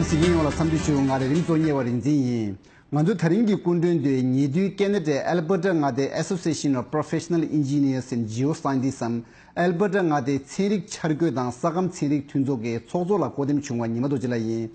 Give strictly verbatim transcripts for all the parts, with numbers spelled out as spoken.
ཞིག་ཡིན་ཡོང་ལ་འཚམས་འདྲི་ཞུ། ང་རེ་རིམ་གཙོ་བརྙེས་པ་རིག་འཛིན་ཡིན། ང་ཚོའི་ད་རིང་གི་སྐུ་མགྲོན་དེ་ཉེ་དུས་ཁེ་ན་ཌའི་ཨལ་བྷར་ཊ་མངའ་སྡེའི་Association of Professional Engineers and Geoscientists་འམ། ཨལ་བྷར་ཊ་མངའ་སྡེའི་ཚན་རིག་འཆར་འགོད་དང་ས་ཁམས་ཚན་རིག་མཐུན་ཚོགས་ཀྱི་ཚོགས་གཙོ་ལ་བསྐོ་འདེམས་བྱུང་བ་ཉི་མ་རྡོ་རྗེ་ལགས་ཡིན།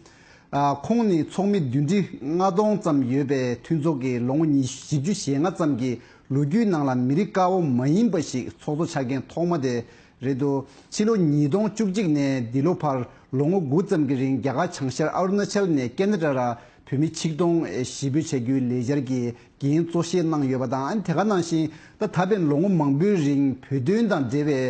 ཨ། ཁོང་ནི་ཚོགས་མི་བདུན་ཁྲི་ལྔ་སྟོང་ཙམ་ཡོད་པའི་མཐུན་ཚོགས་ཀྱི་ལོ་ངོ་ཉི་བཞི་བཅུ་ཞེ་ལྔ་ཙམ་གྱི་ལོ་རྒྱུས་ནང་ལ་མི་རིགས་དཀར་པོ་མ་ཡིན་པ་ཞིག་ཚོགས་གཙོ་ཆགས་མཁན་ཐོག་མ་དེ་རེད་འདུག་ཕྱི་ལོ་ཉིས་སྟོང་བཅུ་གཅིག་ནས་འདི་ལོ་བར་ལོ་ངོ་དགུ་ཙམ་གྱི་རིང་རྒྱ་གར་བྱང་ཤར་ཨ་རུ་ན་ཅལ་ནས་ཁེ་ན་ཌ་ར་བོད་མི་ཆིག་སྟོང་ཞི་རྒོལ་བྱ་རྒྱུའི་ལས་འཆར་གྱི་འགན་གཙོ་བཞེས་གནང་ཡོད་པ་དང་། ཨ་ནི་དེ་ག་ནང་བཞིན་ད་ད་ཕན་ལོ་ངོ་མང་པོའི་རིང་བོད་དོན་དང་འབྲེལ་བའི་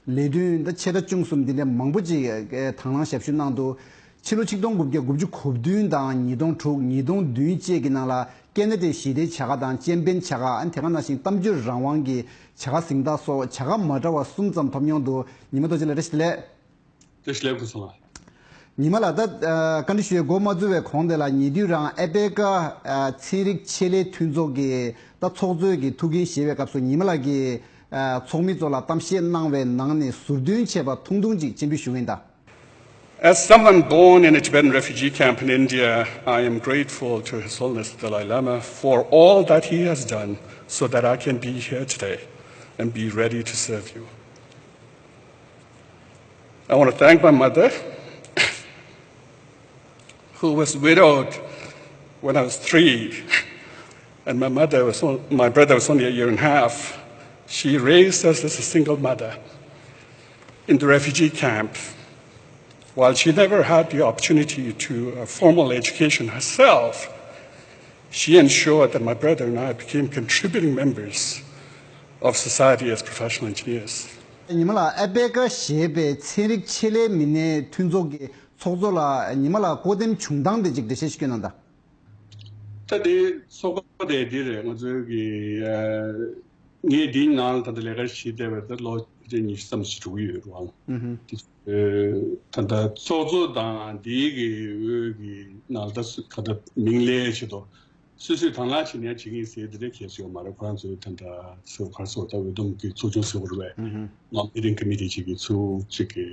ལས་དོན་ད་ཆེ་ཕྲ་ཆུང་གསུམ་འདི་འདྲ་མང་པོ་ཅིག་དང་བླངས་ཞབས་ཞུ་གནང་འདུག་ཕྱི་ལོ་ཆིག་སྟོང་དགུ་བརྒྱ་དགུ་བཅུ་གོ་བདུན་དང་ཉིས་སྟོང་དྲུག་ཉིས་སྟོང་བདུན་བཅས་ཀྱི་ནང་ལ་ཁེ་ན་ཌའི་ཞི་བདེའི་བྱ་དགའ་དང་ཅེམ་པིན་བྱ་དགའ། ཨ་ནི་དེ་ག་ནང་བཞིན་གཏམ་བརྗོད་རང་དབང་གི་བྱ་དགའ་གཟེངས་རྟགས་སོགས་བྱ་དགའ་མ་འདྲ་བ་གསུམ་ཙམ་ཐོབ་མྱོང་འདུག་ཉི་མ་རྡོ་རྗེ་ལགས་བཀྲ་ཤིས་བདེ་ལེགས། བཀྲ་ཤིས་བདེ་ལེགས་སྐུ་ངོ་ལགས། ཉི་མ་ལགས་ད་ཨ་བཀའ་འདྲི་ཞུ་བའི་འགོ་མ་བཙུགས་པའི་གོང་དེ་ལ་ཉེ་དུས་རང་ཨ་ཕི་རི་ཀ་ཨ་ཚན་རིག་ཆེད་ལས་མཐུན་ཚོགས་ཀྱི་ད་ཚོགས་གཙོའི་གི་ཐུགས་འགན་བཞེས་པའི་སྐབས་སུ་ཉི་མ་ལགས་ཀྱིས་ཨ་ཚོགས་མི་ཚོ་ལ་གཏམ་བཤད་གནང་བའི་ནང་ནས་ཟུར་འདོན་བྱས་པ་ཐུང་ཐུང་ཅིག་སྤྱན་འབུལ་ཞུ་གི་ཡིན་ད། As someone born in a Tibetan refugee camp in India, I am grateful to His Holiness the Dalai Lama for all that he has done so that I can be here today and be ready to serve you. I want to thank my mother, who was widowed when I was three, and my mother was on, my brother was only a year and a half. She raised us as a single mother in the refugee camp. While she never had the opportunity to a formal education herself, she ensured that my brother and I became contributing members of society as professional engineers. ཉི་མ་ལགས་ཨ་ཕི་རི་ཀ་ཞེས་པའི་ཚན་རིག་ཆེད་ལས་མི་སྣའི་མཐུན་ཚོགས་ཀྱི་ཚོགས་གཙོ་ལ་ཉི་མ་ལགས་བསྐོ་འདེམས་བྱུང་སྟངས་དེ་ཅིག་འགྲེལ་བཤད་ཞིག་སྐྱོན་གནང་དང་། ད་དེ་ཚོགས་པ་དེ་འདི་རེད། ང་ཚོའི་གི་ཨ་ངས་འདིའི་ནང་ལ་ད་ལྟ་ལས་ཀ་བྱེད་བསྡད་པ་ད་ལོ་ཕལ་ཆེར་ཉི་ཤུ་ཙམ་ཞིག་འགྲོ་གི་ཡོད་རེད་བ། ཨུ་ཧུ། དེ་ཨ་ད་ལྟ་ཚོགས་གཙོ་དང་འདིའི་གི་འོས་ཀྱི་ནང་ལ་ད་སུ་ག་ད་མིང་ལས་བྱེད་དོ། སོ་སོས་དང་བླངས་བྱས་ནས་བྱེད་ཀྱི་ཡིན་ཟེར་དེ་འདྲའི་གལ་སྲིད་ཡོད་མ་རེད། ཁོ་རང་ཚོའི་ད་ལྟ་ཚོ་ག་རེ་ཟེར་ད་འོས་བསྡོམས་ཀྱི་ཚོགས་ཆུང་ཟེར་བ་རེད་པས། ཨུ་ཧུ། ནང་མི་རིང་ཀི་མི་ཏི་ཅིག་གི་ཚུར་ཅིག་གི་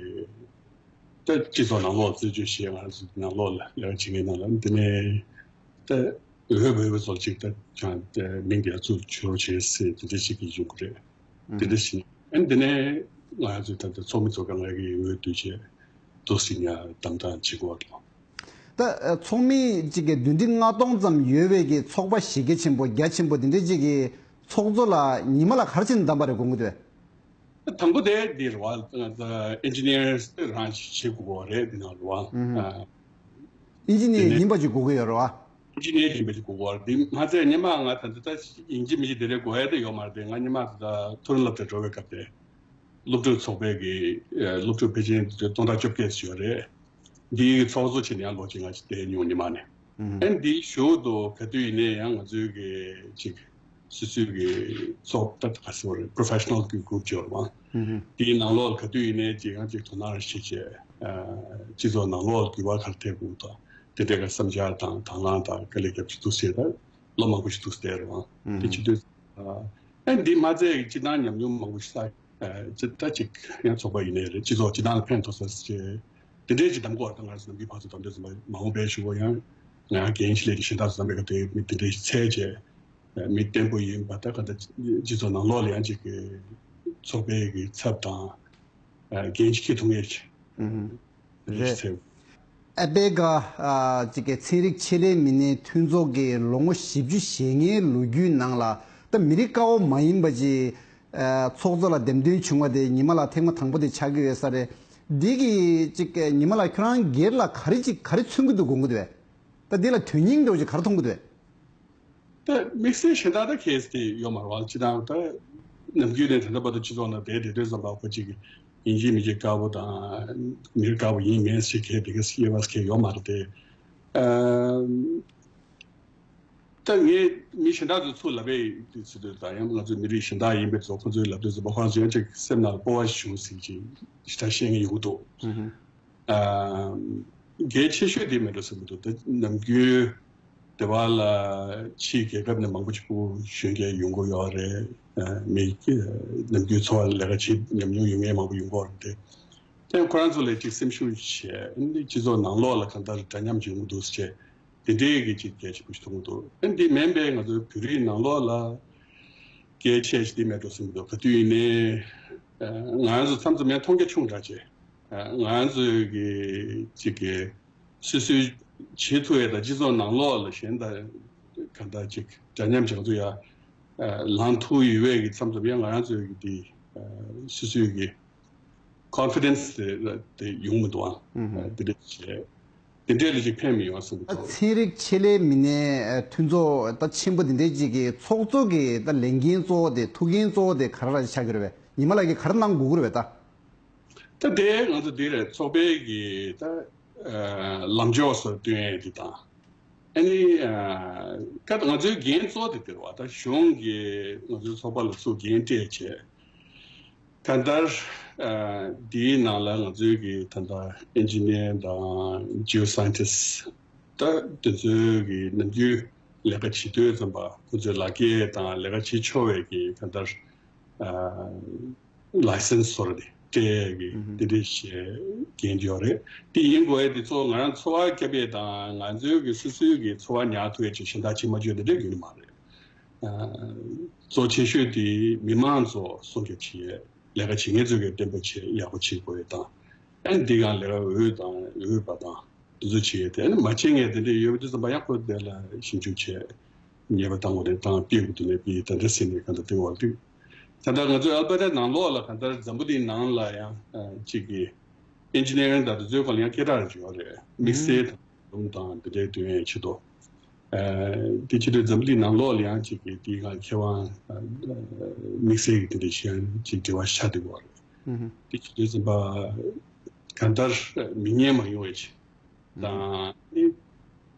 ད་སྤྱི་ཚོགས་ནང་ལོགས་ལ་རྩད་གཅོད་བྱེད། ང་ཚོ་ནང་ལོགས་ལ་ལས་ཀ་བྱེད་མཁན་ནང་ལ་དེ་ནས་ད་འོས་འོས་པ་ཚོ་ཅིག་ད་ཀྱང་མིང་དེ་ཚུར་བྱོས་བྱས་ཟེར་དེ་འདྲ་ཅིག་གི་ཡོང་གི་རེད། དེ་འདྲ་བྱས་ཨ་ནི་དེ་ནས་ང་ཚོ་ད་ལྟ་ཚོགས་མི་ཚོ་གང་ག་གི་འོས་བསྡུ་བྱས་འདུག་སེ་ཡར་བདམས་ཐོན་བྱེད་དགོས་པ་དང་། ད་ཚོགས་མི་གཅིག་གི་བདུན་ཁྲི་ལྔ་སྟོང་ཙམ་ཡོད་པའི་གི་ཚོགས་པ་གཞི་རྒྱ་ཆེན་པོ་རྒྱ་ཆེན་པོ་འདི་འདྲའི་གཅིག་གི་ཚོགས་གཙོ་ལ་ཉི་མ་ལགས་ག་རེ་བྱས་ནས་བདམས་པ་རེད་དགོངས་ཀྱི་འདུག་དང་པོ་དེ་འདི་རེད་བ། ཨིན་ཇི་ནི་ཡར་རང་བྱེད་དགོས་པ་རེད། འདི་ནང་རེད་བ། ཨ། ཨིན་ཇི་ནི་ཡར་ཡིན་པ་ཅིག་དགོས་ཀྱི་ཡོད་རེད་བ། ཨིན་ཇི་ནི་ཡར་ཡིན་པ་ཅིག་དགོས་ཀྱི་ཡོད་རེད། འདི་མ་ཚད་སྔོན་མ་ང་ད་ལྟ་ད་ཡིན་གཅིག་མིན་གཅིག་དེ་འདྲའི་དགོས་ཡ་དེ་ཡོད་མ་རེད་དེ། ང་སྔོན་མ་ད་ལྟ་མཐོ་རིམ་སློབ་གྲྭར་འགྲོ་བའི་སྐབས་དེ་སློབ་ཕྲུག་ཚོགས་པའི་གི་སློབ་ཕྲུག་ཕལ་ཆེར་སྟོང་ཕྲག་བཅོ་བརྒྱད་ཙམ་ཡོད་རེད། འདིའི་ཚོགས་གཙོ་བྱས་ནས་ཡང་ལོ་གཅིག་ལྔ་ཅིག་བསྡད་མྱོང་། ཉི་མ་ནས། ཨན་འདིའི་ཞོར་དུ་ག་དུས་ཡིན་ནའི་ཡང་ང་ཚོའི་གི་ཅིག་སོ་སོའི་གི་ཚོགས་ད་ག་ཟེར་བ་རེད། པོ་རོ་ཕེ་ཤི་ནལ་གི་གུ་རུབ་ཅིག་ཡོད་རེད་བ། དེའི་ནང་ལོགས་ལ་ག་དུས་ཡིན་ནའི་ཅིག་ཡང་ཅིག་དོ་སྣང་བྱེད་བྱས། སྤྱི་ཚོགས་ནང་ལོགས་ལ་འགྱུར་བ་ག་རེ་ཐེབས་དགོས་དང་དེ་འདྲའི་གི་བསམ་འཆར་དང་དང་བླངས་དང་དཀའ་ལས་རྒྱབ་ཀྱི་འདུག་ཟེར། ད་ལོ་མང་པོ་ཞིག་འདུག་ཟེར་རེད་བ། དེ་བྱེད་དུས་ཨན་འདི་མ་ཚད་ཀྱི་སྤྱི་བཏང་ཉམས་མྱོང་མང་པོ་ཞིག་བསགས། ཨ་ཅི་ད་ཅིག་ཡང་ཚོགས་པ་ཡིན་ནའི་རེད། སྤྱི་ཚོགས་སྤྱི་བཏང་ལ་ཕན་ཐོགས་ས་ཅེས་དེ་འདྲའི་ཅིག་གདམ་གོ་བ་དང་། ང་ཚོ་ནམ་རྒྱུན་ཕར་ཚུར་གདམ་དུས་ཙམ་པ་མ་འོངས་པའི་ཞུ་བ་ཡང་ང་རྒན་ཞིག་ལས་ཀྱི་གཞན་དག་ཚོ་གདམ་པའི་སྐབས་དེ་མི་དེ་འདྲའི་ཅིག་འཚོལ་བྱས། མི་བརྟན་པོ་ཡིན་པ་ད་ག་ད་སྤྱི་ཚོགས་ནང་ལོགས་ལ་ཡང་ཅིག་གི་ཚོགས་པའི་གི་ཚབ་དང་། ཨ་འགན་ཅིག་འཁྱེར་ཐུབ་ངེས་ཅིག་རེད། ཨ་ཕི་རི་ཀ་ཨ་ཅིག་གི་ཚན་རིག་ཆེད་ལས་མི་སྣའི་མཐུན་ཚོགས་ཀྱི་ལོ་ངོ་བཞི་བཅུ་ཞེ་ལྔའི་ལོ་རྒྱུས་ནང་ལ་ད་མི་རིགས་དཀར་པོ་མ་ཡིན་པ་ཅིག་ཨ་ཚོགས་གཙོ་ལ་འདེམས་ཐོན་བྱུང་བ་དེ་ཉི་མ་ལགས་ཐེངས་མ་དང་པོ་དེ་ཆགས་ཀྱི་ཡོད་ས་རེད། འདི་གི་ཅིག་ཉི་མ་ལགས་ཁྱོད་རང་སྒེར་ལ་ག་རེ་ཅིག་ག་རེ་མཚོན་གྱི་འདུག་དགོངས་ཀྱི་འདུག་བས། ད་འདི་ལ་དོན་སྙིང་འདྲ་བོ་ཅིག་ག་རེ་མཐོང་གི་འདུག་བས། ད་དམིགས་བསལ་གཞན་དག་ད་གལ་སྲིད་ཡོད་མ་རེད་བ། སྤྱི་བཏང་ད་ནམ་རྒྱུན་ནས་ད་ལྟ་བར་དུ་སྤྱི་ཚོགས་ནང་བསྡད་བསྡད་དུས་ཙམ་པ་ཁོ་ཅིག་ཡིན་གཅིག་མིན་གཅིག་དཀར་པོ་དང་མི་རིགས་དཀར་པོ་ཡིན་མིན་ཞིག་གས་དེ་ག་དབྱེ་བ་གས་ཡོད་མ་རེད་དེ། ཨ་ད་ངས་མི་གཞན་དག་ཚོ་ཚུར་ལབ་པའི་དུས་ཚོད་དུ་ད་ཡང་ང་ཚོའི་མི་རིགས་གཞན་དག་ཡིན་པའི་ཚོ་ཁོ་ཚོས་ལབ་དུས་ཙམ་པ་ཁོ་རང་ཚོ་ཡང་ཅིག་སེམས་ནང་ལ་སྤོབས་པ་བྱུང་ཟིན་ཅིག་ཞེ་དྲག་བཤད་མཁན་ཡོང་གི་འདུག་ཨ་གལ་ཆེ་ཤོས་དེ་མེད་འགྲོ་བསམ་གྱི་འདུག་ད་ནམ་རྒྱུན་དེ་བ་ལ་ཕྱིའི་རྒྱལ་ཁབ་ནས་མང་པོ་ཅིག་ཕྲུ་གུ་གཞོན་སྐྱེས་ཡོང་གི་ཡོད་རེད། ཨ་མི་ནམ་རྒྱུན་འཚོ་བ་ལས་ཀ་བྱེད་ཉམས་མྱོང་ཡོད་མཁན་མང་པོ་ཡོང་གི་ཡོད་རེད་དེ། དེ་ཁོ་རང་ཚོ་ལ་ཅིག་སེམས་ཤུགས་བྱས། ཨ་ནི་སྤྱི་ཚོགས་ནང་ལོགས་ལ་གང་ལྟར་འདྲ་མཉམ་བྱུང་འདུག་ཟེར་བྱས། དེ་འདྲའི་གི་ཅིག་གལ་ཆེན་པོ་ཞིག་མཐོང་གི་འདུག་ཨ་ནི་དེ་མིན་པའི་ང་ཚོའི་བོད་རིགས་ནང་ལོགས་ལ་གལ་ཆེ་ཞིག་དེ་མེད་འགྲོ་བསམ་གི་འདུག་ག་དུས་ཡིན་ནའི་ང་ཚོ་མཚམས་མཚམས་ཡང་མཐོང་རྒྱ་ཆུང་དྲགས་བྱས། ང་ཚོའི་གི་ཅིག་གི་སོ་སོའི་བྱེད་ཐུབ་ཡས་དང་སྤྱི་ཚོགས་ནང་ལོགས་ལ་གཞན་དང་གང་ལྟར་ཅིག་འདྲ་མཉམ་བྱང་ཚུལ་ཡ་ལངས་ཐུབ་ཡོད་པའི་གི་མཚམས་མཚམས་ཡང་ང་རང་ཚོའི་གི་དེ་སོ་སོའི་གི་confidence་དེ་དེ་ཡོང་མི་འདུག་ཨང་། དེ་འདྲ་བྱས་དེ་འདྲས་ལ་ཅིག་ཕན་མི་ཡོང་བསམ་གི་འདུག་ཚན་རིག་ཆེད་ལས་མི་སྣའི་མཐུན་ཚོགས་ད་ཆེན་པོ་དེ་འདྲས་ཅིག་གི་ཚོགས་གཙོ་གི་ད་ལས་འགན་གཙོ་བོ་དེ་ཐུགས་འགན་གཙོ་བོ་དེ་ག་རེ་ཆགས་ཀྱི་རེད་པས། ཉི་མ་ལགས་ཀྱིས་ག་རེ་གནང་དགོས་ཀྱི་རེད་པས་ད། ད་དེ་ང་ཚོ་འདི་རེད། ཚོགས་པའི་གི་ད་ལམ་ཕྱོགས་སོགས་སྟོན་ཡས་འདི་དང་། ཨ་ནི་ཀ་ང་ཚོའི་འགན་གཙོ་བོ་དེ་དེ་རེད་བ། ད་གཞུང་གིས་ང་ཚོའི་ཚོགས་པ་ལ་ཚུར་འགན་སྤྲད་བྱས། གང་ལྟར་འདིའི་ནང་ལ་ང་ཚོའི་གི་ད་ལྟ་engineer་དང་geoscientist་ད་དེ་ཚོའི་གི་ནམ་རྒྱུན་ལས་ཀ་བྱེད་དུས་ཙམ་པ་ཁོ་ཚོའི་ལག་འཁྱེར་དང་ལས་ཀ་བྱེད་ཆོག་པའི་གི་གང་ལྟར། ལའི་སེན་སི་སོར་དེ་སྤྲད་ཀྱི་དེ་འདྲ་ཞིག་འགན་ཡོད་རེད། དེ་ཡིན་དགོས་ཡས་དེ་ཚོ་ང་རང་འཚོ་བ་སྐྱབས་ཡས་དང་ང་ཚོའི་གི་སོ་སོའི་གི་འཚོ་བ་ཉར་ཐུབ་ཡས་ཅིག་གཞན་དག་བྱེད་མ་བཅུག་དེ་འདྲ་ཡོད་ནི་མ་རེད། གཙོ་ཆེ་ཤོས་དེ་མི་མང་ཚོ་སྲུང་སྐྱོབ་བྱེད་ཡས་ལས་ཀ་བྱེད་མཁན་ཚོ་གི་བརྟན་པོ་བྱེད་ཡག་པོ་བྱེད་དགོས་ཡས་དང་། ཨ་ནི་འདི་གང་ལས་ཀ་འོས་དང་འོས་པ་དང་། དེ་ཚོ་བྱེད་ཡས་དེ་ནི་མ་བྱེད་མཁན་དེ་འདྲ་ཡོད་པ་དེ་ཙམ་པ་ཡག་པོ་དེ་ལ་ཞིབ་འཇུག་བྱས། ཉེས་པ་བཏང་བ་རེད་དང་སྤེལ་དགོས་དུ་མེད་པའི་ད་ལྟ་ཟིན་ནས་གང་ལྟར་དེ་འོག་ཏུ། ད་ལྟ་ང་ཚོའི་ཨལ་པ་ཊ་ནང་ལོགས་ལ་གང་ལྟར་འཛམ་བུ་གླིང་ནང་ལ་ཡང་ཅིག་གི་engineering་དང་དེ་ཚོའི་སྐོར་ལ་ཡང་སྐད་གྲགས་ཡོད་རེད། དམིགས་བསལ་དང་ལུང་དང་དེ་འདྲའི་དོན་ཡང་ཆེད་དུ། དེ་ཆེད་དུ་འཛམ་བུ་གླིང་ནང་ལོགས་ལ་ཡང་ཅིག་གི་དེའི་སྒང་མཁས་དབང་དམིགས་བསལ་གྱི་དེ་འདྲ་ཞིག་ཅིག་འབྲེལ་བ་ཤ་དེ་འོག་རེད། དེ་ཆེད་དུ་ཙམ་པ་གང་ལྟར་མི་ཉན་མ་ཡོང་བའི་ཆེད། དང་།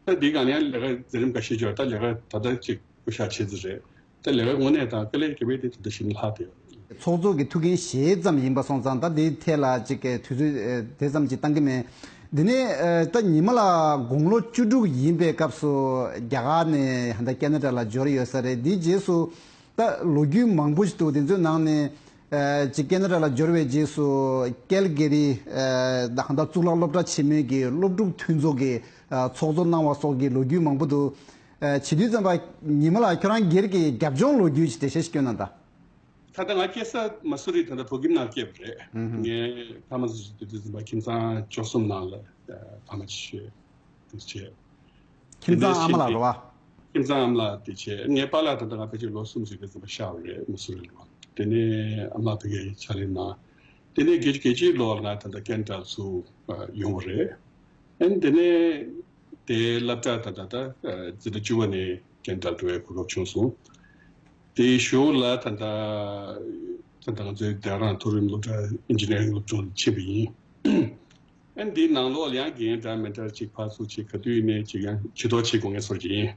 ད་འདི་ག་ནས་ལས་ཀ་མཛད་རིམ་འགའ་ཤས་ཅིག་ད་ལས་ཀ་ད་ལྟ་ཅིག་སྐུ་ཞབས་ཆེ་ཙི་རེད། ད་ལས་ཀ་དངོས་གནས་དང་དཀའ་ལས་རྒྱབ་པའི་དེ་ད་ལྟ་ཞིག་ལྷག་དེ། ཚོགས་གཙོ་གི་ཐུགས་འགན་བཞེས་ཙམ་ཡིན་པ་སོང་ཙང་ད་འདིའི་ཐད་ལ་ཅིག་གི་དུས་ཚོད་དེ་ཙམ་ཅིག་བཏང་གི་མེད། འདི་ནས་ད་ཉི་མ་ལགས་དགུང་ལོ་བཅུ་དྲུག་ཡིན་པའི་སྐབས་སུ་རྒྱ་གར་ནས་ཧན་ད་ཀེ་ན་ཌ་ལ་འབྱོར་ཡོད་ས་རེད། འདིའི་རྗེས་སུ། ད་ལོ་རྒྱུས་མང་པོ་ཞིག་འདུག་དེ་ཚོའི་ནང་ནས་ཅིག་ཀེ་ན་ཌ་ལ་འབྱོར་བའི་རྗེས་སུ་ཀལ་གེ་རི་ད་གང་ལྟར་གཙུག་ལག་སློབ་གྲྭ་ཆེན་མོའི་གི་སློབ་ཕྲུག་མཐུན་ཚོགས་ཀྱི་ཚོགས་གཙོ་གནང་བ་སོགས་ཀྱི་ལོ་རྒྱུས་མང་པོ་འདུག་བྱེད་དུས་ཙམ་པ་ཉི་མ་ལགས་ཁྱོད་རང་སྒེར་གྱི་རྒྱབ་ལྗོངས་ལོ་རྒྱུས་ཅིག་འགྲེལ་བཤད་ཞིག་སྐྱོན་གནང་དང་། ད་ལྟ་ང་སྐྱེས་ས་མ་སུ་རི་ད་ལྟ་བོད་ཁྱིམ་ནང་སྐྱེས་པ་རེད། ངའི་ཕ་མ་ཚོ་དེ་དུས་ཙམ་པ་ཁྱིམ་ཚང་བཅུ་གསུམ་ནང་ལ་ཕ་མ་ཆེ་ཤོས་དེ་བྱས། ཁྱིམ་ཚང་ཨ་མ་ལགས་རེད་བ། ཁྱིམ་ཚང་ཨ་མ་ལགས་དེ་བྱས། ངའི་པཱ་ལགས་ད་ལྟ་ང་ཕལ་ཆེར་ལོ་གསུམ་ཙམ་གྱི་ཙམ་པ་ཤར་བ་རེད། མ་སུ་རི་ལ། དེ་ནས་ཨ་མ་ཕ་གིར་ཕྱག་ལས་གནང་། དེ་ནས་དགེ་རྒྱུ་དགེ་རྒྱུའི་ལོ་ལ་ང་ད་ལྟ་ཀེ་ན་ཌ་ཚུར་ཡོང་བ་རེད། ཨན་དེ་ནས་དེའི་སློབ་གྲྭ་ད་ལྟ་ད་འཛིན་གྲྭ་བཅུ་པ་ནས་ཀེ་ན་ཌ་འགྲོ་བའི་གོ་སྐབས་བྱུང་སོང་། དེའི་གཞུག་ལ་ད་ལྟ་ད་ལྟ་ང་ཚོའི་རྒྱ་རང་མཐོ་རིམ་སློབ་གྲྭ་ཨིན་ཇི་ནི་ཡ་རིང་སློབ་སྦྱོང་ལ་ཕྱིན་པ་ཡིན། ཨན་འདིའི་ནང་ལོགས་ལ་ཡང་འགན་འདྲ་མི་འདྲ་ཅིག་ཕར་ཚུར་ཅིག་ག་དུས་ནས་ཅིག་ཡང་ཇུས་གཏོགས་བྱེད་དགོས་ངེས་སོགས་ཀྱི་ཡིན།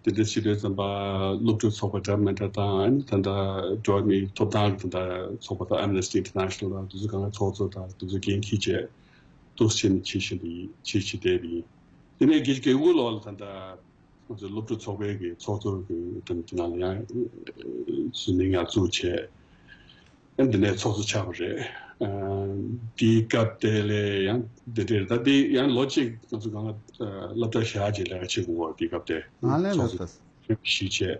དེ་འདྲ་བྱེད་དུས་ཙམ་པ་སློབ་ཕྲུག་ཚོགས་པ་འདྲ་མི་འདྲ་དང་ད་ལྟ་འགྲོ་བ་མིའི་ཐོབ་ཐང་གི་ད་ལྟ་ཚོགས་པ་དང་Amnesty International་དང་དེ་ཚོ་གང་ག་ཚོགས་གཙོ་དང་དེ་ཚོ་འགན་འཁྱེར་བྱས་འདུག་སེ་བྱེད་བཞིན་པ་ཡིན། བྱེད་བཞིན་བསྡད་པ་ཡིན། དེ་ནས་དགེ་རྒན་དགེ་འོས་ལོག་ལ་ད་ལྟ། ང་ཚོའི་སློབ་ཕྲུག་ཚོགས་པའི་གི་ཚོགས་གཙོ་གི་དེ་ནང་ལ་ཡང་ཟུར་མིང་ཡང་བཙུགས་བྱས། ཨ་འདི་ནས་ཚོགས་གཙོ་ཆགས་པ་རེད། ཨ་དེའི་སྐབས་དེ་ལས་ཡང་འདི་འདྲའི་ད་དེ་ཡང་ལོ་གཅིག་ང་ཚོ་གང་ལ་སློབ་གྲྭ་བཞག་བྱས་ལས་ཀ་བྱེད་དགོས་པ། དེའི་སྐབས་དེ་ང་ལས་ཚོགས་ལོས་གཙོ་ལས་གཞི་བྱས།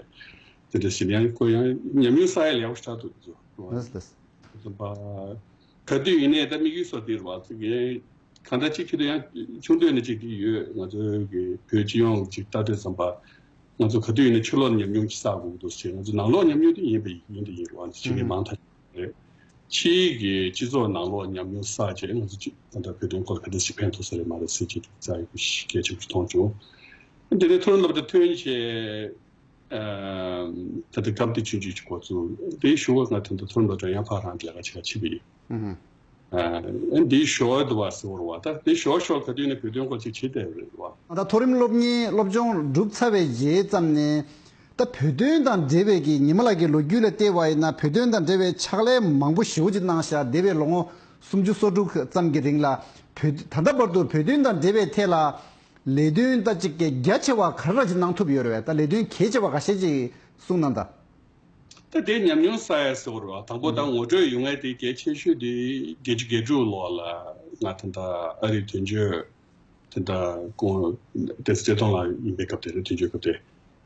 དེ་འདྲ་ཞིག་ཡང་ཁོ་ཡང་ཉམས་མྱོང་བསགས་ཡ་ལས་ཡག་པོ་ཞིག་ཆགས་འདུག་ང་ཚོ། ལོས་ལོས། ག་དུས་ཡིན་ནའི་ད་དམིགས་ཡུལ་སོགས་འདི་རེད་བ། ཚིག་གི་གང་ལྟར་གཅིག་ཁྱེད་ཚོ་ཡང་ཆུང་དུས་ནས་གཅིག་འདི་ཡོད། ང་ཚོའི་གི་བོད་སྤྱི་ཡོངས་གཅིག་ལྟ་དུས་ཙམ་པ་ང་ཚོ་ག་དུས་ཡིན་ནའི་ཕྱི་ལོགས་ཉམས་མྱོང་ཅིག་བསགས་དགོས་འདུག་ཟེར། ང་ཚོ་ནང་ལོགས་ཉམས་མྱོང་དེ་ཡིན་པ་ཡིན་དེ་ཡིན་རེད་བ། ཕྱི་གི་མང་ཐག་རེད། ཕྱིའི་གི་སྤྱི་ཚོགས་ནང་ལོགས་ཉམས་མྱོང་བསགས་བྱས་ང་ཚོ་གཅིག་གང་ལྟར་བོད་དོན་སྐོར་ག་འདྲ་ཞིག་ཕན་ཐོགས་ས་རེད་མ་རེད་ཟེར་གྱི་རྩ་ཡི་གི་གལ་ཆེན་པོ་ཞིག་མཐོང་བྱུང་། དེ་ནས་མཐོ་རིམ་སློབ་གྲྭ་ཐོན་བྱས། ད་ལྟ་སྐབས་དེ་ཆུང་ཆུང་ཅིག་འགོ་བཙུགས། དེའི་གཞུག་ག་ང་ད་ལྟ་མཐོ་རིམ་སློབ་གྲྭ་ཡང་ཕར་རང་ལས་ཀ་བྱེད་ག་ཕྱིན་པ་ཡིན། ཨ་འདིའི་ཞོར་དུ་བ་ཟེར་བ་རེད་བ། ད་དེ་ཞོར་ཞོར་ག་དུས་ནས་བོད་དོན་སྐོར་ཅིག་བྱེད་བསྡད་པ་རེད་བ། ད་མཐོ་རིམ་སློབ་གཉེར་སློབ་སྦྱོང་གྲུབ་ཚར་བའི་རྗེས་ཙམ་ནས་ད་བོད་དོན་དང་འབྲེལ་བའི་གི་ཉི་མ་ལགས་ཀྱི་ལོ་རྒྱུས་ལ་བལྟས་པ་ཡིན་ན་བོད་དོན་དང་འབྲེལ་བའི་ཕྱག་ལས་མང་པོ་ཞེ་པོ་ཅིག་གནང་ཤག་འདས་པའི་ལོ་ངོ་སུམ་ཅུ་སོ་དྲུག་ཙམ་གྱི་རིང་ལ་བོད་ད་ལྟ་བར་དུ་བོད་དོན་དང་འབྲེལ་བའི་ཐད་ལ། ལས་དོན་ད་ཅིག་གི་རྒྱ་ཆེ་བ་ག་རེ་ཅིག་གནང་ཐུབ་ཡོད་རེད་པས། ད་ལས་དོན་གལ་ཆེ་བ་ཁ་ཤས་ཅིག་གསུངས་གནང་དང་། ད་དེ་ཉམས་མྱོང་བསགས་ཡ་ཟེར་བ་རེད་བ། དང་པོ་ད་ངོ་སྤྲོད་ཡོང་ཡ་དེ་གལ་ཆེ་ཤོས་དེ་བརྒྱད་ཅུ་གྱ་དྲུག་ལོ་ལ་ང་ད་ལྟ་ཨ་རིའི་དོན་གཅོད་དེ་འདྲ་ཁོང་ཏེ་སི་ཚེ་ཐོང་ལགས་ཡིན་པའི་སྐབས་དེ་རེད། དོན་གཅོད་སྐབས་དེ་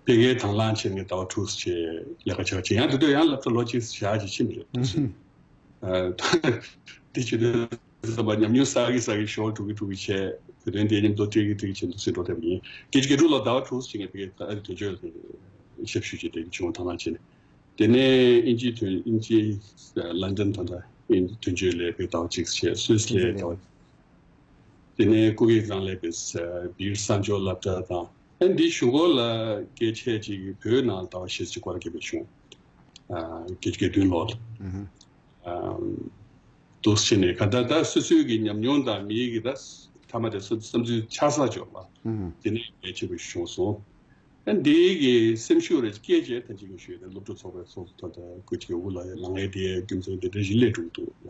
ཕ་གིའི་དང་བླངས་བྱས་ནས་ཟླ་བ་དྲུག་ཙམ་བྱས་ལས་ཀ་བྱས་པ་བྱས། ཡང་དེ་དུས་ཡང་ལབ་ཚ་ལོ་གཅིག་བཞག་ཅིག་ཕྱིན་པ་རེད། ཨ། དེ་བྱེད་དུས་ཙམ་པ་ཉམས་མྱོང་བསགས་ཀྱི་བསགས་ཀྱི་ཞོར་འགྲོ་གི་འགྲོ་གི་བྱས། བོད་དོན་དེ་མཉམ་དུ་སྤྲད་ཀྱི་སྤྲད་ཀྱི་བྱེད་འདུག་ཟེར་འགྲོ་བསྡད་པ་ཡིན། བརྒྱད་ཅུ་གྱ་དྲུག་ལོ་ཟླ་བ་དྲུག་ཙམ་ཅིག་ངས་ཕ་གིའི་ཨ་རིའི་དོན་གཅོད་ཞབས་ཞུ་བྱས་དེ་བྱུང་དང་བླངས་བྱས་ནས། དེ་ནས་དབྱིན་ཇིའི་དོན་དབྱིན་ཇིའི་ལན་ཌན་དང་འདྲ་དབྱིན་དོན་གཅོད་ལས་པའི་ཟླ་བ་གཅིག་བྱས། སུད་སི་ལས་ཟླ་བ། དེ་ནས་ཀུ་ཀི་རང་ལས་པའི་སྦིར་གསར་འབྱོར་སློབ་གྲྭ་དང་། ཨ་འདིའི་གཞུག་གུ་ལ་རྒྱལ་ཆེ་ཅིག་བོད་ནང་ཟླ་བ་ཞེ་གཅིག་སྐོར་སྐྱོད་པའི་བྱུང་། ཨ་བརྒྱད་ཅུ་གྱ་བདུན་ལོར། ཨ་འདུག་སེ་བྱས་ནས་ག་ད་ད་སོ་སོའི་གི་ཉམས་མྱོང་དང་མིའི་གི་ད་མཐའ་མ་དེ་བསམ་བསམ་ཚུལ་ཆ་ཚང་འབྱོར་བ། དེ་ནས་རྒྱལ་ཆེ་བའི་བྱུང་སོང་། ཨ་འདིའི་གི་སེམས་ཤུགས་རེ་སྐྱེས་རྗེས་ད་ཅིག་གི་ཞུས་ཏེ་སློབ་ཕྲུག་ཚོགས་པའི་ཚོགས་གཙོ་ད་ལྟ་ཀུ་ཅི་འུ་ལ་ཡ་ལངས་ཡས་དེ་རྒྱུ་མཚན་དེ་འདྲ་ཞིག་སླེབས་འགྲོ་གི་འདུག་ལ།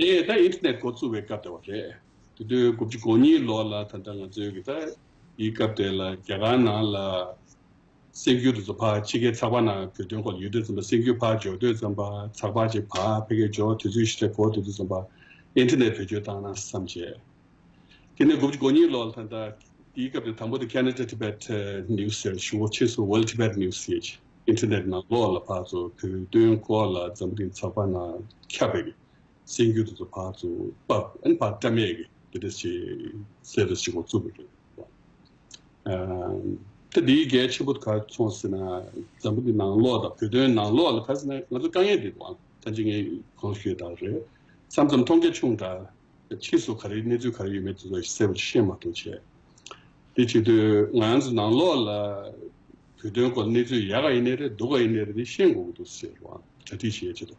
ཨེ་ད་ཨིན་ཊར་ནེཊ་འགོ་བཙུགས་པའི་སྐབས་དེ་བ་རེད། དེ་དུས་དགུ་བཅུ་གོ་གཉིས་ལོ་ལ་ད་ལྟ་ང་ཚོའི་གི་ད་འདིའི་སྐབས་དེ་ལ་རྒྱ་གར་ནང་ལ་གསར་འགྱུར་དེ་ཚོ་ཕར་ཕྱི་རྒྱལ་ཚགས་པར་ནང་བོད་དོན་སྐོར་ཡོད་དུས་ཙམ་པ། གསར་འགྱུར་ཕར་འབྱོར་དུས་ཙམ་པ། ཚགས་པར་ཅིག་ཕར་ཕ་གིར་འབྱོར་དུས་ཚོད་ཞིག་ལ་འགོར་དུས་ཙམ་པ་ཨིན་ཊར་ནེཊ་བེད་སྤྱོད་བཏང་ན་བསམ་བྱས། དེ་ནས་དགུ་བཅུ་གོ་གཉིས་ལོར་ད་ལྟ་དེའི་སྐབས་དེ་དང་པོ་དེ་Canada Tibet News ཟེར་ཞུ་བ། ཕྱིས་སུ་World Tibet News ཟེར་ཨིན་ཊར་ནེཊ་ནང་ལོགས་ལ་ཕར་ཚུར་བོད་དོན་སྐོར་ལ་འཛམ་བུ་གླིང་ཚགས་པར་ནང་ཁྱབ་པའི་གསར་འགྱུར་དེ་ཚོ་ཕར་ཚུར་ཕབ། ཨ་ནི་ཕར་བཀྲམ་ཡས་ཀྱི་དེ་འདྲ་ཞིག་གསར་དུ་ཞིག་འགོ་བཙུགས་པ་རེད། ཨ་ད་འདིའི་གལ་ཆེན་པོ་ག་རེ་མཚོན་ཟེར་ན། འཛམ་བུ་གླིང་ནང་ལོགས་དང་བོད་དོན་ནང་ལོགས་ལ་ག་རེ་ཟེར་ན་ང་ཚོ་དཀའ་ངལ་འདི་འདུག་ཨང་། ད་ཅི་ངས་གོང་ཞུས་དང་རེད། མཚམས་མཚམས་མཐོང་རྒྱ་ཆུང་དྲགས། ཕྱིས་སུ་ག་རེ་གནས་ཚུལ་ག་རེ་ཡོད་མེད་དེ་ཚོ་གསལ་པོ་ཤེས་མ་ཐུབ་བྱས། དེ་བྱེད་དུས་ང་རང་ཚོ་ནང་ལོགས་ལ་བོད་དོན་སྐོར་གནས་ཚུལ་ཡག་ག་ཡིན་ནའི་རེད། སྡུག་ག་ཡིན་ནའི་རེད། དེ་ཤེས་དགོས་ཀྱི་འདུག་ཟེར་བ་གྲ་སྒྲིག་བྱེད་ཆེད་དུ་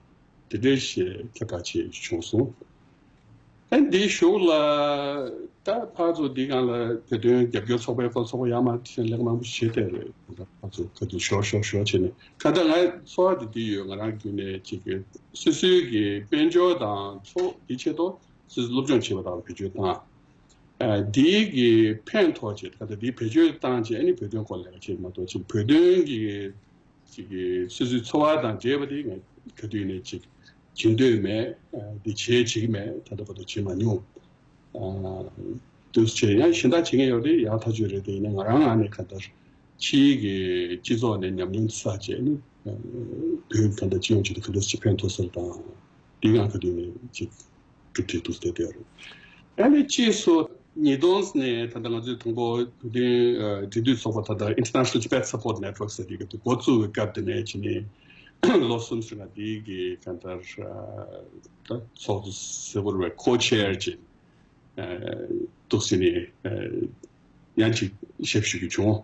དེ་འདྲའི་ཞེས་ཁྱབ་བསྒྲགས་བྱས་བྱུང་སོང་། ཨ་འདིའི་གཞུག་ལ་ད་ཕར་ཚུར་འདི་སྒང་ལ་བོད་དོན་རྒྱབ་སྐྱོར་ཚོགས་པའི་སྐོར་ཚོགས་པ་ཡར་མར་ལས་ཀ་མང་པོ་བྱས་བསྡད་རེད། ཕར་ཚུར་ག་དུས་ཞོར་ཞོར་ཞོར་བྱས་ནས། གང་ལྟར་ང་ཚོར་བ་དེ་འདི་ཡོད། ང་རང་བརྒྱུད་ནས་ཅིག་གི་སོ་སོའི་གི་དཔལ་འབྱོར་དང་ཚོགས་འདི་ཆེད་དུ་སོ་སོ་སློབ་སྦྱོང་བྱེད་པ་དང་བེད་སྤྱོད་བཏང་། ཨ་འདིའི་གི་ཕན་ཐོགས་ཆེད་ག་ད་འདིའི་བེད་སྤྱོད་བཏང་བྱས་ཨ་ནི་བོད་དོན་སྐོར་ལས་ཀ་བྱེད་མ་གཏོགས་ཅིག་བོད་དོན་གི་ཅིག་གི་སོ་སོའི་འཚོ་བ་དང་འབྲེལ་བ་དེ་ངས་ག་དུས་ནས་ཅིག་བྱེད་འདོད་མེད། ཨ་འདི་བྱེད་བྱེད་ཀྱི་མེད། ད་ལྟ་བར་དུ་བྱེད་མ་མྱོང་། ཨ་འདུག་སེ་བྱས་ཡང་གཞན་དག་བྱེད་མཁན་ཡོད་རེད། ཡག་ཐག་ཆོད་རེད། དེ་ཡིན་ན་ང་རང་ངོས་ནས་ག་ད་ཕྱིའི་གི་སྤྱི་ཚོགས་ནས་ཉམས་མྱོང་བསགས་བྱས་ནི་བོད་གང་ལྟར་སྤྱི་ཡོངས་ཆེད་དུ་ག་འདྲ་ཞིག་ཕན་ཐོགས་ས་དང་། འདི་ཡང་ག་དུས་ནས་ཅིག་གྲུབ་འབྲས་འདུག་སྟེ་བསྡད་རེད། ཨ་ནི་ཕྱིས་སུ་ཉིས་སྟོང་ནས་ད་ལྟ་ང་ཚོས་དང་པོ་བོད་དོན་འབྲེལ་མཐུད་ཚོགས་པ་ད་ལྟ་International Tibet Support Network ཟེར་གྱི་འགོ་བཙུགས་པའི་སྐབས་དེ་ནས་བྱས་ནས་ལོ་གསུམ་ཙམ་ལ་འདི་གི་གང་ལྟར་ད་ཚོགས་གཙོ་ཟེར་དགོས་རེད་པས། ཁོ་ཆེར་ཅིག་འདུག་སེ་ནས་ཡང་ཅིག་ཞབས་ཞུ་རྒྱུ་བྱུང་།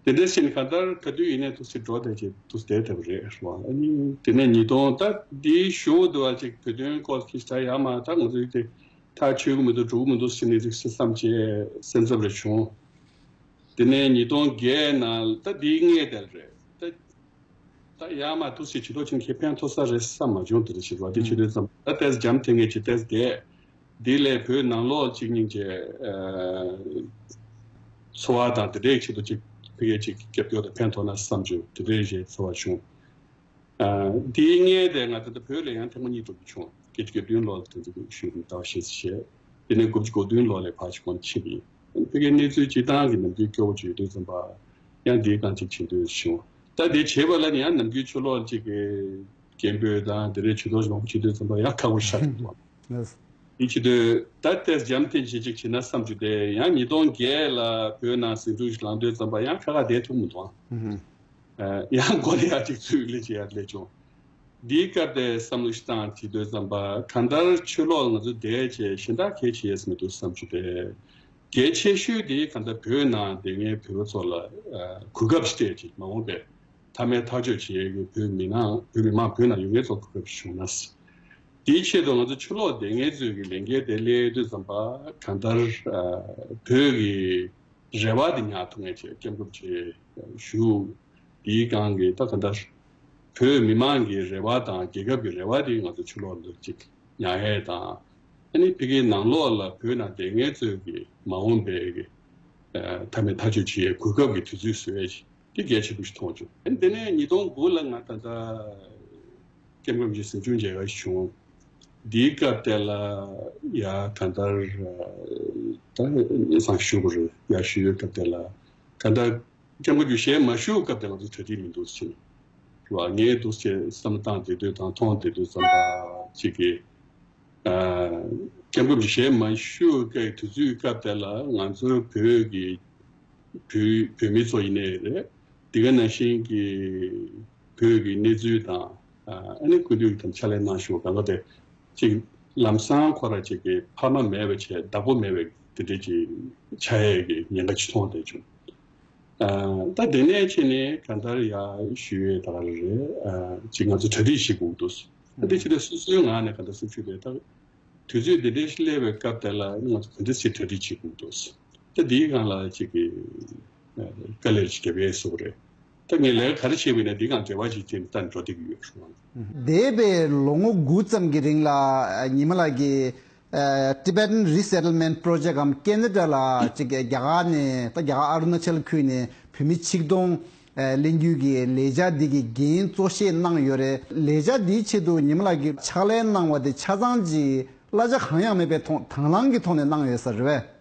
དེ་འདྲ་ཞིག་གང་ལྟར་ག་དུས་ཡིན་ནའི་འདུག་སེ་འགྲོ་བསྡད་ཅིག་འདུག་སེ་བསྡད་བསྡད་པ་རེད་བ། ཨ་ནི་དེ་ནས་ཉིས་སྟོང་ད་འདིའི་གཞུག་དུ་བ་ཅིག་བོད་དོན་སྐོར་ཁྱི་ཞིག་ད་ཡར་མར་ད་ང་ཚོའི་དེ་ཐག་ཆོད་ཀྱི་མི་འདུག་འགྲོ་གི་མི་འདུག་ཟེར་ནས་ཅིག་སེམས་ཙམ་བྱས་སེམས་འཚབ་རེ་བྱུང་། དེ་ནས་ཉིས་སྟོང་བརྒྱད་ནང་ད་འདིའི་སྔས་དེར་རེད་ད། ད་ཡར་མར་འདུག་སེ་བྱེད་མདོག་ཅིག་གིས་ཕན་ཐོགས་ས་རེད་བསམ་མ་བྱུང་། དེ་འདྲ་ཞིག་རེད་བ། དེ་བྱེད་དུས་ཙམ་ད་ཏོག་ཙམ་འཇམ་ཐིང་ངེ་ཅིག་ཏོག་ཙམ་བསྡད། དེ་ལས་བོད་ནང་ལོགས་ཅིག་སྙིང་རྗེ་ཨ་འཚོ་བ་དང་དེ་འདྲའི་ཆེད་དུ་ཅིག་ཕ་གིར་ཅིག་རྒྱབ་སྐྱོར་དང་ཕན་ཐོགས་ན་བསམ་བྱུང་། དེ་འདྲའི་ཞིག་འཚོ་བ་བྱུང་། ཨ་དེའི་སྔས་དེ་ང་ད་ལྟ་བོད་ལ་ཡང་ཐེངས་མ་གཉིས་འགྲོ་རྒྱུ་བྱུང་། བརྒྱད་ཅུ་གྱ་བདུན་ལོ་ལ་དེ་ཚོ་གི་ཞུ་རིག་ཟླ་བ་ཞེ་ཚོ་བྱས། དེ་ནས་དགུ་བཅུ་གོ་བདུན་ལོ་ལ་ཕར་ཕྱོགས་ཁོང་ཕྱིན་པ་ཡིན། ཕ་གིའི་གནས་ཚུལ་སྤྱིར་བཏང་གི་ནམ་རྒྱུན་སྐྱོ་བོ་བྱུང་དུས་ཙམ་པ་ཡང་འདིའི་སྒང་ཅིག་བྱེད་འདོད་བྱུང་། ད་དེ་བྱས་པ་ལ་ནི་ཡང་ནམ་རྒྱུན་ཕྱི་ལོགས་ཅིག་གི་སྐད་འབོད་དང་དེ་འདྲའི་ཇུས་གཏོགས་མང་པོ་བྱེད་དུས་ཙམ་པ་ཡང་ཁག་པོ་ཆགས་འདུག་བ། ལགས། དེ་བྱེད་དུས་ད་ལྟའི་འཇམ་ཐིང་ཞིག་ཅིག་བྱེད་ན་བསམ་རྒྱུ་དེ་ཡང་ཉིས་སྟོང་བརྒྱད་ལ་བོད་ནང་ཟིང་འཁྲུག་ཞིག་ལངས་དུས་ཙམ་པ་ཡང་ཁ་ཁ་བསྡད་ཐུབ་མི་འདུག་ཨང་། ཨ་ཡང་མགོ་ལ་ཡ་ཅིག་ཚུར་སླེབས་ཅིག་ཡར་སླེབས་བྱུང་། འདིའི་སྐབས་དེ་བསམ་བློ་ཞིག་བཏང་བྱེད་དུས་ཙམ་པ་གང་ལྟར་ཕྱི་ལོགས་ལ་ང་ཚོ་བསྡད་བྱས་གཞན་དག་གལ་ཆེ་ཡས་མི་འདུག་བསམ་རྒྱུ་དེ། གལ་ཆེ་ཤོས་དེ་གང་ལྟར་བོད་ནང་བསྡད་མཁན་བོད་པ་ཚོ་ལ་ཨ་གོ་སྐབས་ཤིག་སྤྲད་ཅིག་མ་འོངས་པའི་མཐའ་མའི་ཐག་གཅོད་བྱེད་ཡས་ཀྱི་བོད་མི་ནང་བོད་མི་མང་བོད་ནང་ཡོད་མཁན་ཚོ་གོ་སྐབས་ཤིག་བྱུང་ན། དེའི་ཆེད་དུ་ང་ཚོ་ཕྱི་ལོགས་བསྡད་མཁན་ཚོའི་གི་ལས་འགན་དེ་སླེབས་དུས་ཙམ་པ་གང་ལྟར་ཨ་བོད་ཀྱི་རེ་བ་དེ་ཉར་ཐུབ་མཁན་བྱས་སྐྱབས་མགོན་ཆེ་ཞུ། དེའི་སྒང་གི་ད་གང་ལྟར་བོད་མི་མང་གི་རེ་བ་དང་རྒྱལ་ཁབ་ཀྱི་རེ་བ་དེ་ང་ཚོ་ཕྱི་ལོགས་ལ་ཅིག་ཉར་ཡས་དང་། ཨ་ནི་ཕ་གིའི་ནང་ལོགས་ལ་བོད་ནང་བསྡད་མཁན་ཚོའི་གི་མ་འོངས་པའི་གི་ཨ་མཐའ་མའི་ཐག་གཅོད་བྱེད་ཡས་གོ་སྐབས་ཀྱི་དུས་ཚོད་བཟོ་ཡས་ཅིག་ དེ་གལ་ཆེན་པོ་ཞིག་མཐོང་བྱུང་། ཨ་ནི་དེ་ནས་ཉིས་སྟོང་དགུ་ལ་ང་ད་ལྟ་ཀེམ་ཀོན་གྱི་གཟིམ་ཆུང་མཇལ་ཁ་བྱུང་། འདིའི་སྐབས་དེ་ལ་ཡ་གང་ལྟར་ད་སང་ཞུ་དགོས་རེད། ཡ་ཞུ་ཡོད་སྐབས་དེ་ལ་གང་ལྟར་ཀེམ་ཀོན་གྱི་ཞལ་མ་ཞུ་སྐབས་དེ་ང་ཚོ་གྲ་སྒྲིག་མི་འདུག་ཟེར་ནས་རེད་བ། ངས་འདུག་ཟེར་བསམ་བློ་བཏང་བསྡད་དུས་དང་མཐོང་བསྡད་དུས་ཙམ་པ་གཅིག་གིས། ཀེམ་ཀོན་གྱི་ཞལ་མ་ཞུ་སྐབས་དུས་ཚོད་སྐབས་དེ་ལ་ང་ཚོའི་བོད་ཀྱི་བོད་བོད་མི་ཚོ་ཡིན་ནའི་རེད། དེ་ག་ནང་བཞིན་གྱི་བོད་ཀྱི་གནས་ཚུལ་དང་ཨ་ནི་སྐུ་མདུན་གྱི་ཕྱག་ལས་གནང་བཞིན་པ་གང་ག་དེ་ཅིག་ལམ་སང་ཁོ་རང་ཅིག་གི་ཕ་མ་མེད་པ་བྱས་བདག་པོ་མེད་པའི་དེ་འདྲའི་ཅིག་ཆགས་ཡས་ཀྱི་ཉེན་ཁ་ཅིག་མཐོང་བསྡད་བྱུང་། ཨ་ད་དེ་ནས་ཕྱིན་ནས་གང་ལྟར་ཡ་ཞུ་ཡས་ད་ག་རེ་རེད། ཨ་ཅིག་ང་ཚོ་གྲ་སྒྲིག་བྱེད་དགོས་འདུག་ཨ་དེ་ཕྱིན་ནས་སོ་སོའི་ངང་ནས་གང་ལྟར་སེམས་ཤུགས་དེ་ད་དུས་ཚོད་དེ་འདྲའི་སླེབས་པའི་སྐབས་དེ་ལ་ང་ཚོ་ག་འདྲ་ཞིག་གྲ་སྒྲིག་བྱེད་དགོས་འདུག་ད་དེའི་སྒང་ལ་ཅིག་གི་དཀའ་ལས་ཞིག་བརྒྱབ་ཡས་བཟོ་གི་རེད། ད་ངས་ལས་ཀ་ག་རེ་བྱས་པ་ཡིན་ན་དེའི་སྒང་འབྲེལ་བ་ཞིག་བྱས་ནས་ད་འགྲོ་བསྡད་ཀྱི་ཡོད་རེད། འདས་པའི་ལོ་ངོ་དགུ་ཙམ་གྱི་རིང་ལ་ཉི་མ་ལགས་ཀྱིས་Tibetan Resettlement Project གམ་ཁེ་ན་ཌ་ལ་ཅིག་རྒྱ་གར་ནས་ད་རྒྱ་གར་ཨ་རུ་ན་ཅལ་ཁུལ་ནས་བོད་མི་ཆིག་སྟོང་ལེན་རྒྱུ་གི་ལས་འཆར་འདི་གི་འགན་གཙོ་བཞེས་གནང་ཡོད་རེད། ལས་འཆར་འདིའི་ཆེད་དུ་ཉི་མ་ལགས་ཀྱིས་ཕྱག་ལས་གནང་བ་དེ་ཆ་ཚང་ཅིག་གླ་ཆ་གང་ཡང་མེད་པའི་ཐོག་དང་བླངས་ཀྱི་ཐོག་ནས་གནང་ཡོད་ས་རེད་པས།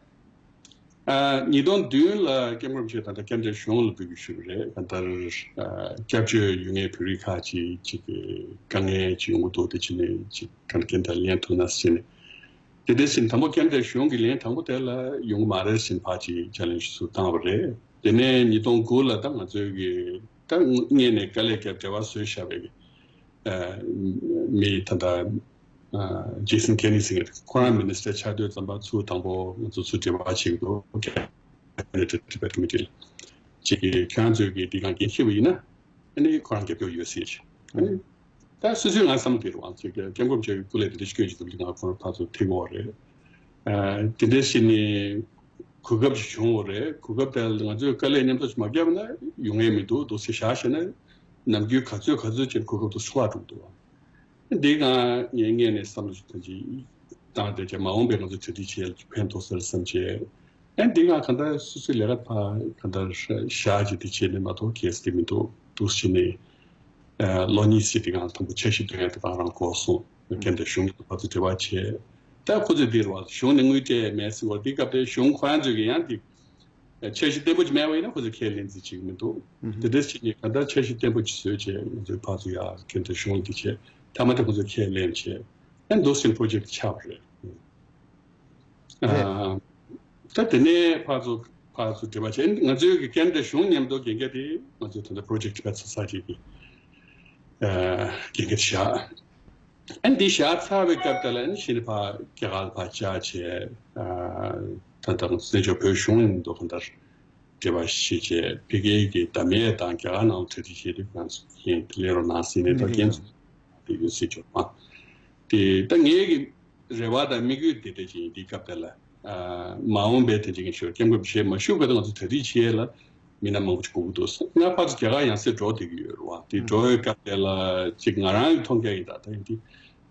ཨ་ཉིས་སྟོང་བདུན་ལ་ཀེམ་ཀོན་རིན་པོ་ཆེ་དང་ད་ཀེ་ན་ཌའི་གཞུང་ལ་འབོད་སྐུལ་ཞུས་པ་རེད། གང་ལྟར་ཨ་སྐྱབས་བཅོལ་ཡོད་མཁན་བོད་རིགས་ཁག་ཅིག་ཅིག་གི་དཀའ་ངལ་ཅིག་ཡོང་གི་འདུག་དེ་ཕྱིན་ནས་ཅིག་གང་ལྟར་ཀེ་ན་ཌ་ལ་ལེན་ཐུབ་ན་ཟེར་ནས། དེ་འདྲ་ཟེར་ནས་དང་པོ་ཀེ་ན་ཌའི་གཞུང་གིས་ལན་དང་པོ་དེ་ལ་ཡོང་གི་མ་རེད་ཟེར་ནས་ཕར་ཅིག་ཅ་ལེན་ཇི་ཚུར་བཏང་བ་རེད། དེ་ནས་ཉིས་སྟོང་དགུ་ལ་ད་ང་ཚོའི་གི་ད་སྔོན་ནས་དཀའ་ལས་བརྒྱབ་འབྲེལ་བ་བཟོས་བཞག་པའི་གི་ཨ་མི་ད་ལྟ་ཨ་ཇེ་སན་ཁེ་ནི་ཟེར་མཁན་ཁོ་རང་མི་ནི་སི་ཊར་ཆགས་དུས་ཙམ་པ་ཚུར་དང་པོ་ང་ཚོ་ཚུར་འབྲེལ་བ་བྱེད་ཀྱི་འདུག་ཁེ་ན་ཌ་ཊི་བེཊ་ཀོ་མི་ཊི་ལ་ཅིག་གིས་ཁྱེད་རང་ཚོས་ཀྱི་འདི་གང་འགན་འཁྱེར་བ་ཡིན་ན་ཨ་ནི་ཁོ་རང་རྒྱབ་སྐྱོར་ཡོད་ཟེར་ཅིག་ཨ་ནི་ད་སོ་སོའི་ང་བསམ་དེ་རུ་ཨང་ཅིག་ཀེམ་ཀོན་རིན་པོ་ཆེ་གི་སྐུ་ལས་དེ་འདྲ་ཞིག་སྐྱོན་ཅིག་འདུག་ང་ཁོ་རང་ཕར་ཚུར་ཐུག་གི་ཡོད་རེད། ཨ་དེ་འདྲ་ཞིག་ནི་གོ་སྐབས་ཤིག་བྱུང་བ་རེད། གོ་སྐབས་དེ་ལ་ང་ཚོས་དཀའ་ལས་མཉམ་འཛོམས་ཤིག་མ་བརྒྱབ་ན་ཡོང་ཡས་མི་འདུག་འདུག་ཟེར་བཞག་བྱས་ན་ནམ་རྒྱུན་ག་ཚོད་ག་ཚོད་ཅིག་གོ་སྐབས་དེ་ཚོ་འཕྲོ་བརླག་འགྲོ་གི་འདུག་ཨ་འདི་སྒང་ངས་སྔོན་ནས་བསམ་བློ་ཞིག་ཐོན་ཅིག་བཏང་བསྡད་བྱས་མ་འོངས་པའི་ང་ཚོ་གྲ་སྒྲིག་བྱེད་ཡས་ལ་ཕན་ཐོགས་ས་རེད་བསམ་བྱས། ཨ་འདི་སྒང་གང་ལྟར་སོ་སོའི་ལས་ཀ་ཕར་གང་ལྟར་བཞག་ཅིག་དེ་བྱས་ནས་མ་གཏོགས་གལ་སྲིད་མི་འདུག་འདུག་བྱས་ནས། ལོ་གཉིས་ཙམ་དེ་སྒང་དང་པོ་འཆར་གཞི་བཏོན་ཡ་དེ་དང་རང་འགོ་སོང་། ཀེ་ན་ཌ་གཞུང་གི་ཕར་ཚུར་འབྲེལ་བ་བྱས། ད་ཁོ་ཚོས་འདིར་བ་གཞུང་ནས་དངུལ་སྤྲད་མེད་ཟེར་བ་འདི་སྐབས་དེ་གཞུང་ཁོ་རང་ཚོས་ཀྱི་ཡང་འདི་འཆར་གཞི་བརྟན་པོ་ཅིག་མེད་པ་ཡིན་ན་ཁོ་ཚོས་ཁས་ལེན་རྩིས་བྱེད་ཀྱི་མི་འདུག་དེ་འདྲ་བྱས་ནས་གང་ལྟར་འཆར་གཞི་བརྟན་པོ་ཅིག་བཟོས་བྱས་ང་ཚོས་ཕར་ཚུར་ཡ་ཀེ་ན་ཌ་གཞུང་ལ་འདི་བྱས་མཐའ་མ་དེ་ཁོ་ཚོས་ཁས་ལེན་བྱས་ཨ་འདུག་སེ་པོ་རོ་ཇེཀ་ཆགས་པ་རེད། རེད། ཨ་ད་དེ་ནས་ཕར་ཚུར་ཕར་ཚུར་འབྲེལ་བ་བྱས་ང་ཚོའི་གི་ཀེ་ན་ཌ་གཞུང་མཉམ་དུ་འགན་འཁྱེར་དེ་ང་ཚོའི་ད་ལྟ་པོ་རོ་ཇེཀ་ཊི་ཕར་ཚུར་ས་ཅིག་གི་ཨ་འགན་འཁྱེར་བཞག་ཨ་འདི་བཞག་ཚར་བའི་སྐབས་དེ་ལ་ཨ་ནི་གཞི་ནས་ཕར་རྒྱ་གར་ལ་ཕར་བཅར་བྱས་ཨ་ད་ལྟ་བཙན་བྱོལ་བོད་གཞུང་མཉམ་དུ་གང་ལྟར་འབྲེལ་བ་བྱས་བྱས་ཕ་གིའི་གི་བདག་མེད་དང་རྒྱ་གར་ནང་ལ་གྲ་སྒྲིག་བྱས་དུས་ང་ཚོ་འགན་དེ་ལེན་རོགས་གནང་ཟེར་ནས་ད་འགན་ཚུལ་དེ་ཡོད་སྲིད་ཅོག་མ་དེ་ད་ངའི་གི་རེ་བ་དང་དམིགས་ཡུལ་དེ་འདྲ་ཅིག་ཡིན། དེའི་སྐབས་དེ་ལ་ཨ་མ་འོངས་པའི་དེ་འདྲ་ཅིག་ཞོར་སྐྱབས་མགོན་རིན་པོ་ཆེ་མ་བཞུགས་བར་དུ་ང་ཚོ་གྲ་སྒྲིག་བྱེད་ཡས་ལ་མི་སྣ་མང་པོ་ཅིག་དགོས་ཀྱི་འདུག་ང་ཕར་ཚུར་རྒྱ་གར་ཡང་སེ་འགྲོ་བསྡད་ཀྱི་ཡོད་རེད་བ། དེ་འགྲོ་བའི་སྐབས་དེ་ལ་ཅིག་ང་རང་གི་མཐོང་རྒྱ་ཡིན་ད་ད་ཡིན་དེ་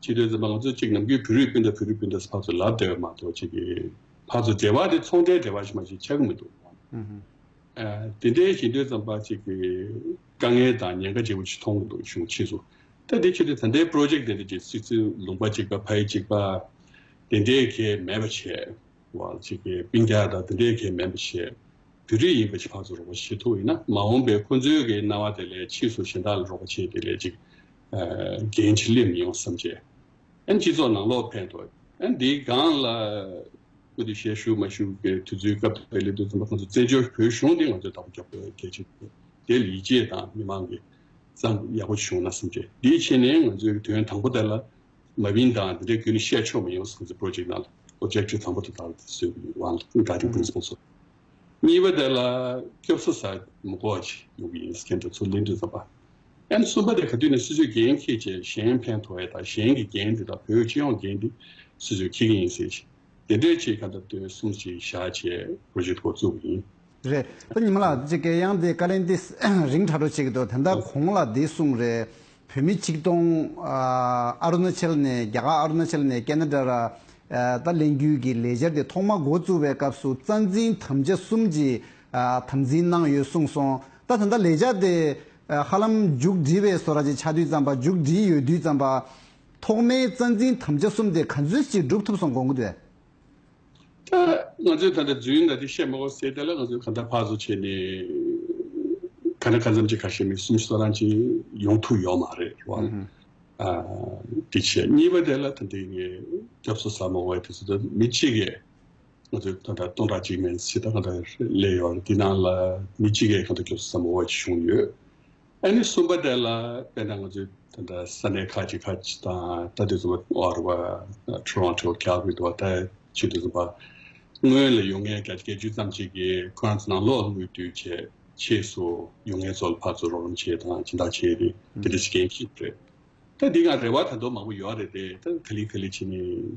བྱེད་དུས་ཙམ་པ་ང་ཚོ་ཅིག་ནམ་རྒྱུན་བོད་རིགས་སྤུན་ཟླ་བོད་རིགས་སྤུན་ཟླ་ཕར་ཚུར་ལབ་བསྡད་པ་མ་གཏོགས་ཅིག་གི་ཕར་ཚུར་འབྲེལ་བ་དེ་ཚོང་འབྲེལ་འབྲེལ་བ་ཞིག་མ་ཞིག་ཆགས་ཀྱི་མི་འདུག་ཨ་དེ་འདྲའི་ཞིག་དུས་ཙམ་པ་ཅིག་གི་དཀའ་ངལ་དང་ཉེན་ཁ་ཆེ་བོ་ཞིག་མཐོང་གི་འདུག་གཞུང་ཕྱིས་སུ། ད་དེ་ཆེད་དུ་ད་ལྟའི་པོ་རོ་ཇེཀ་དེ་འདྲ་ཅིག་སྲིད་བྱུས་ལུང་པ་གཅིག་པ་ཕ་ཡུལ་གཅིག་པ་དེ་འདྲའི་གལ་མེད་པ་བྱས་བ་ཅིག་གི་སྤུན་ཀྱག་དང་དེ་འདྲའི་གལ་མེད་པ་བྱས་བོད་རིགས་ཡིན་པ་ཞིག་ཕར་ཚུར་རོགས་པ་བྱེད་ཐུབ་ཡིན་ན་མ་འོངས་པའི་ཁོ་ཚོའི་གི་སྣང་བ་དེ་ལས་ཕྱིས་སུ་གཞན་དག་ལ་རོགས་པ་བྱེད་དེ་ལས་ཅིག་འགན་ཅིག་སླེབས་མི་ཡོང་བསམ་བྱས། ཨན་སྤྱི་ཚོགས་ནང་ལོགས་ཕན་ཐོགས། ཨན་འདིའི་སྒང་ལ་སྐུ་དྲིན་ཞལ་བཞུགས་མ་བཞུགས་པའི་དུས་ཚོད་སྐབས་དེ་སླེབས་དུས་ཙམ་པ་ང་ཚོ་བཙན་བྱོལ་བོད་གཞུང་འདི་ང་ཚོས་བདག་པོ་རྒྱག་དགོས་གལ་ཆེ་དེ་ལ་ཡིད་ཆེས་དང་མི་མང་གི་བསམ་ཡག་པོ་བྱུང་ན་བསམ་བྱས་འདིའི་ཆེད་ནས་ང་ཚོའི་དོན་དང་པོ་དེ་ལ་མ་བིན་དང་འདི་འདྲའི་རྒྱུན་ནས་བཤད་ཆོག་མི་ཡོང་ཟེར་ང་ཚོའི་པོ་རོ་ཇེཀ་ནང་ལ་ཨོབ་ཇེག་ཊིབ་དང་པོ་དེ་དག་ལ་བཟོས་པའི་དབང་ལ་ག་ཌིང་པི་རིན་སི་པལ་སོགས། གཉིས་པ་དེ་ལ་སྐྱོབ་གསོ་ཟ་མི་དགོས་ཅིག་ཡོང་གི་ཡིན་སྐད་འདྲ་ཚུར་ལེན་དུས་ཙམ་པ། ཨན་གསུམ་པ་དེ་ག་དུས་ནས་སོ་སོའི་འགན་འཁྱེར་བྱས་གཞན་ཕན་ཐོགས་ཡས་དང་གཞན་གྱི་འགན་དེ་དང་བོད་སྤྱི་ཡོངས་འགན་དེ་སོ་སོས་འཁྱེར་གྱི་ཡིན་ཟེར་ཞིང་དེ་འདྲའི་ཆེད་ཁ་བརྡ་དོན་གསུམ་ཞིག་བཞག་བྱས་པོ་རོ་ཇེཀ་འགོ་བཙུགས་པ་ཡིན། རེད། ད་ཉི་མ་ལགས་ཅིག་གི་ཡང་དེ་བཀའ་ལན་དེ་རིང་དྲག་འགྲོ་བྱེད་ཀྱི་འདུག་ད་ལྟ་གོང་ལ་དེ་གསུངས་རེད། བོད་མི་ཆིག་སྟོང་ཨ་རུ་ན་ཅལ་ནས་རྒྱ་གར་ཨ་རུ་ན་ཅལ་ནས་ཁེ་ན་ཌ་ལ་ད་ལེན་རྒྱུའི་གི་ལས་འཆར་དེ་ཐོག་མ་འགོ་བཙུགས་པའི་སྐབས་སུ་རྩ་འཛིན་དམ་བཅའ་གསུམ་གྱི་དམ་འཛིན་གནང་ཡོད་གསུངས་སོང་། ད་ད་ལྟ་ལས་བྱ་དེ་ཧ་ལམ་མཇུག་སྒྲིལ་བའི་བཟོ་འདྲ་ཅིག་ཆགས་དུས་ཙམ་པ། མཇུག་སྒྲིལ་ཡོད་དུས་ཙམ་པ། ཐོག་མའི་རྩ་འཛིན་དམ་བཅའ་གསུམ་དེ་ག་ཚོད་ཅིག་འགྲུབ་ཐུབ་སོང་དགོངས་ཀྱི་འདུག་ད་ང་ཚོས་ད་ལྟ་རྫུན་ད་དེ་བཤད་མ་དགོས་ཟེར། དེ་ལ་ང་ཚོས་གང་ལྟར་ཕར་ཚུར་བྱས་ནས་ག་ན་ག་ཙམ་ཅིག་ཁ་ཤས་མི་གསུམ་བཞི་སོ་རང་ཅིག་ཡོང་ཐུབ་ཡོད་མ་རེད་རེད་བ། དེ་བྱས་གཉིས་པ་དེ་ལ་ད་ལྟའི་ངས་སྐྱབས་སུ་ཟ་མ་དགོས་པའི་དུས་ཚོད་དུ་མི་གཅིག་གིས་ང་ཚོས་ད་ལྟ་སྟོང་ཕྲག་གཅིག་མན་ཞིག་ད་གང་ལྟར་སླེབས་ཡོད་རེད། དེ་ནང་ལ་མི་གཅིག་གིས་གང་ལྟར་སྐྱབས་སུ་ཟ་མ་དགོས་པ་ཅིག་བྱུང་ཡོད། ཨ་ནི་གསུམ་པ་དེ་ལ་དཔེར་ན་ང་ཚོས་ད་ལྟ་ས་གནས་ཁག་ཅིག་ཁག་ཅིག་དང་ད་དུས་ཚོད་ཨོ་ཊ་ཝ། ཊོ་རོན་ཊོ། ཀལ་གྷ་རི་དུ་བ་ད་ཆེད་དུ་ཚོད་པ་སྔོན་ལ་ཡོང་མཁན་བརྒྱ་ཆ་བརྒྱད་ཅུ་ཙམ་ཅིག་གིས་ཁོ་རང་ཚོ་ནང་ལོགས་དངུལ་བསྡུས་བྱས་ཕྱིས་སུ་ཡོང་མཁན་ཚོ་ལ་ཕར་ཚུར་རོགས་རམ་བྱས་དང་སྦྱིན་བདག་བྱས་ཏེ་དེ་འདྲ་ཞིག་འགན་འཁྱེར་རེད། ད་འདི་ག་རེ་བ་ད་དུང་མང་པོ་ཡོད་རེད་དེ། ད་ག་ལེ་ག་ལེ་བྱས་ནས་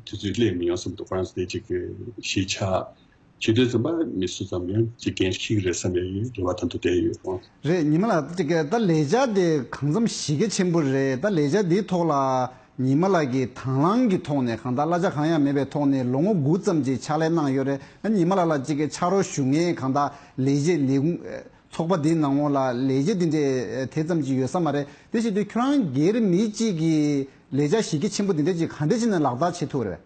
དུས་ཚོད་སླེབས་མི་ཡོང་བསམ་འདུག་ཁོ་རང་ཚོ་དེ་གཅིག་གི་གཞིས་ཆགས་བྱེད་དུས་ཙམ་པ་མི་སུ་ཙམ་ཡང་གཅིག་འགན་འཁྱེར་གི་རེད་བསམ་པའི་རེ་བ་ད་དུང་བསྡད་ཡོད་རེད། ཉི་མ་ལགས་ཅིག་གི་ད་ལས་འཆར་དེ་གང་འཚམ་གཞི་རྒྱ་ཆེན་པོ་རེད། ད་ལས་འཆར་འདིའི་ཐོག་ལ་ཉི་མ་ལགས་ཀྱིས་དང་བླངས་ཀྱི་ཐོག་ནས་གང་ལྟར་གླ་ཆ་གང་ཡང་མེད་པའི་ཐོག་ནས་ལོ་ངོ་དགུ་ཙམ་ཅིག་ཕྱག་ལས་གནང་ཡོད་རེད། ཉི་མ་ལགས་ལ་ཅིག་གི་ཕྱག་རོགས་ཞུ་མཁན་གང་ལྟར་ལས་བྱེད་ལས་ཁུངས་ཚོགས་པ་འདིའི་ནང་ལོགས་ལ་ལས་བྱེད་འདི་འདྲས་དེ་ཙམ་ཅིག་ཡོད་ས་མ་རེད། དེ་བྱེད་དུས་ཁྱོད་རང་སྒེར་མི་གཅིག་གིས་ལས་འཆར་གཞི་རྒྱ་ཆེན་པོ་འདི་འདྲས་ཅིག་ག་འདྲས་བྱས་ནས་ལག་བསྟར་བྱེད་ཐུབ་རེད།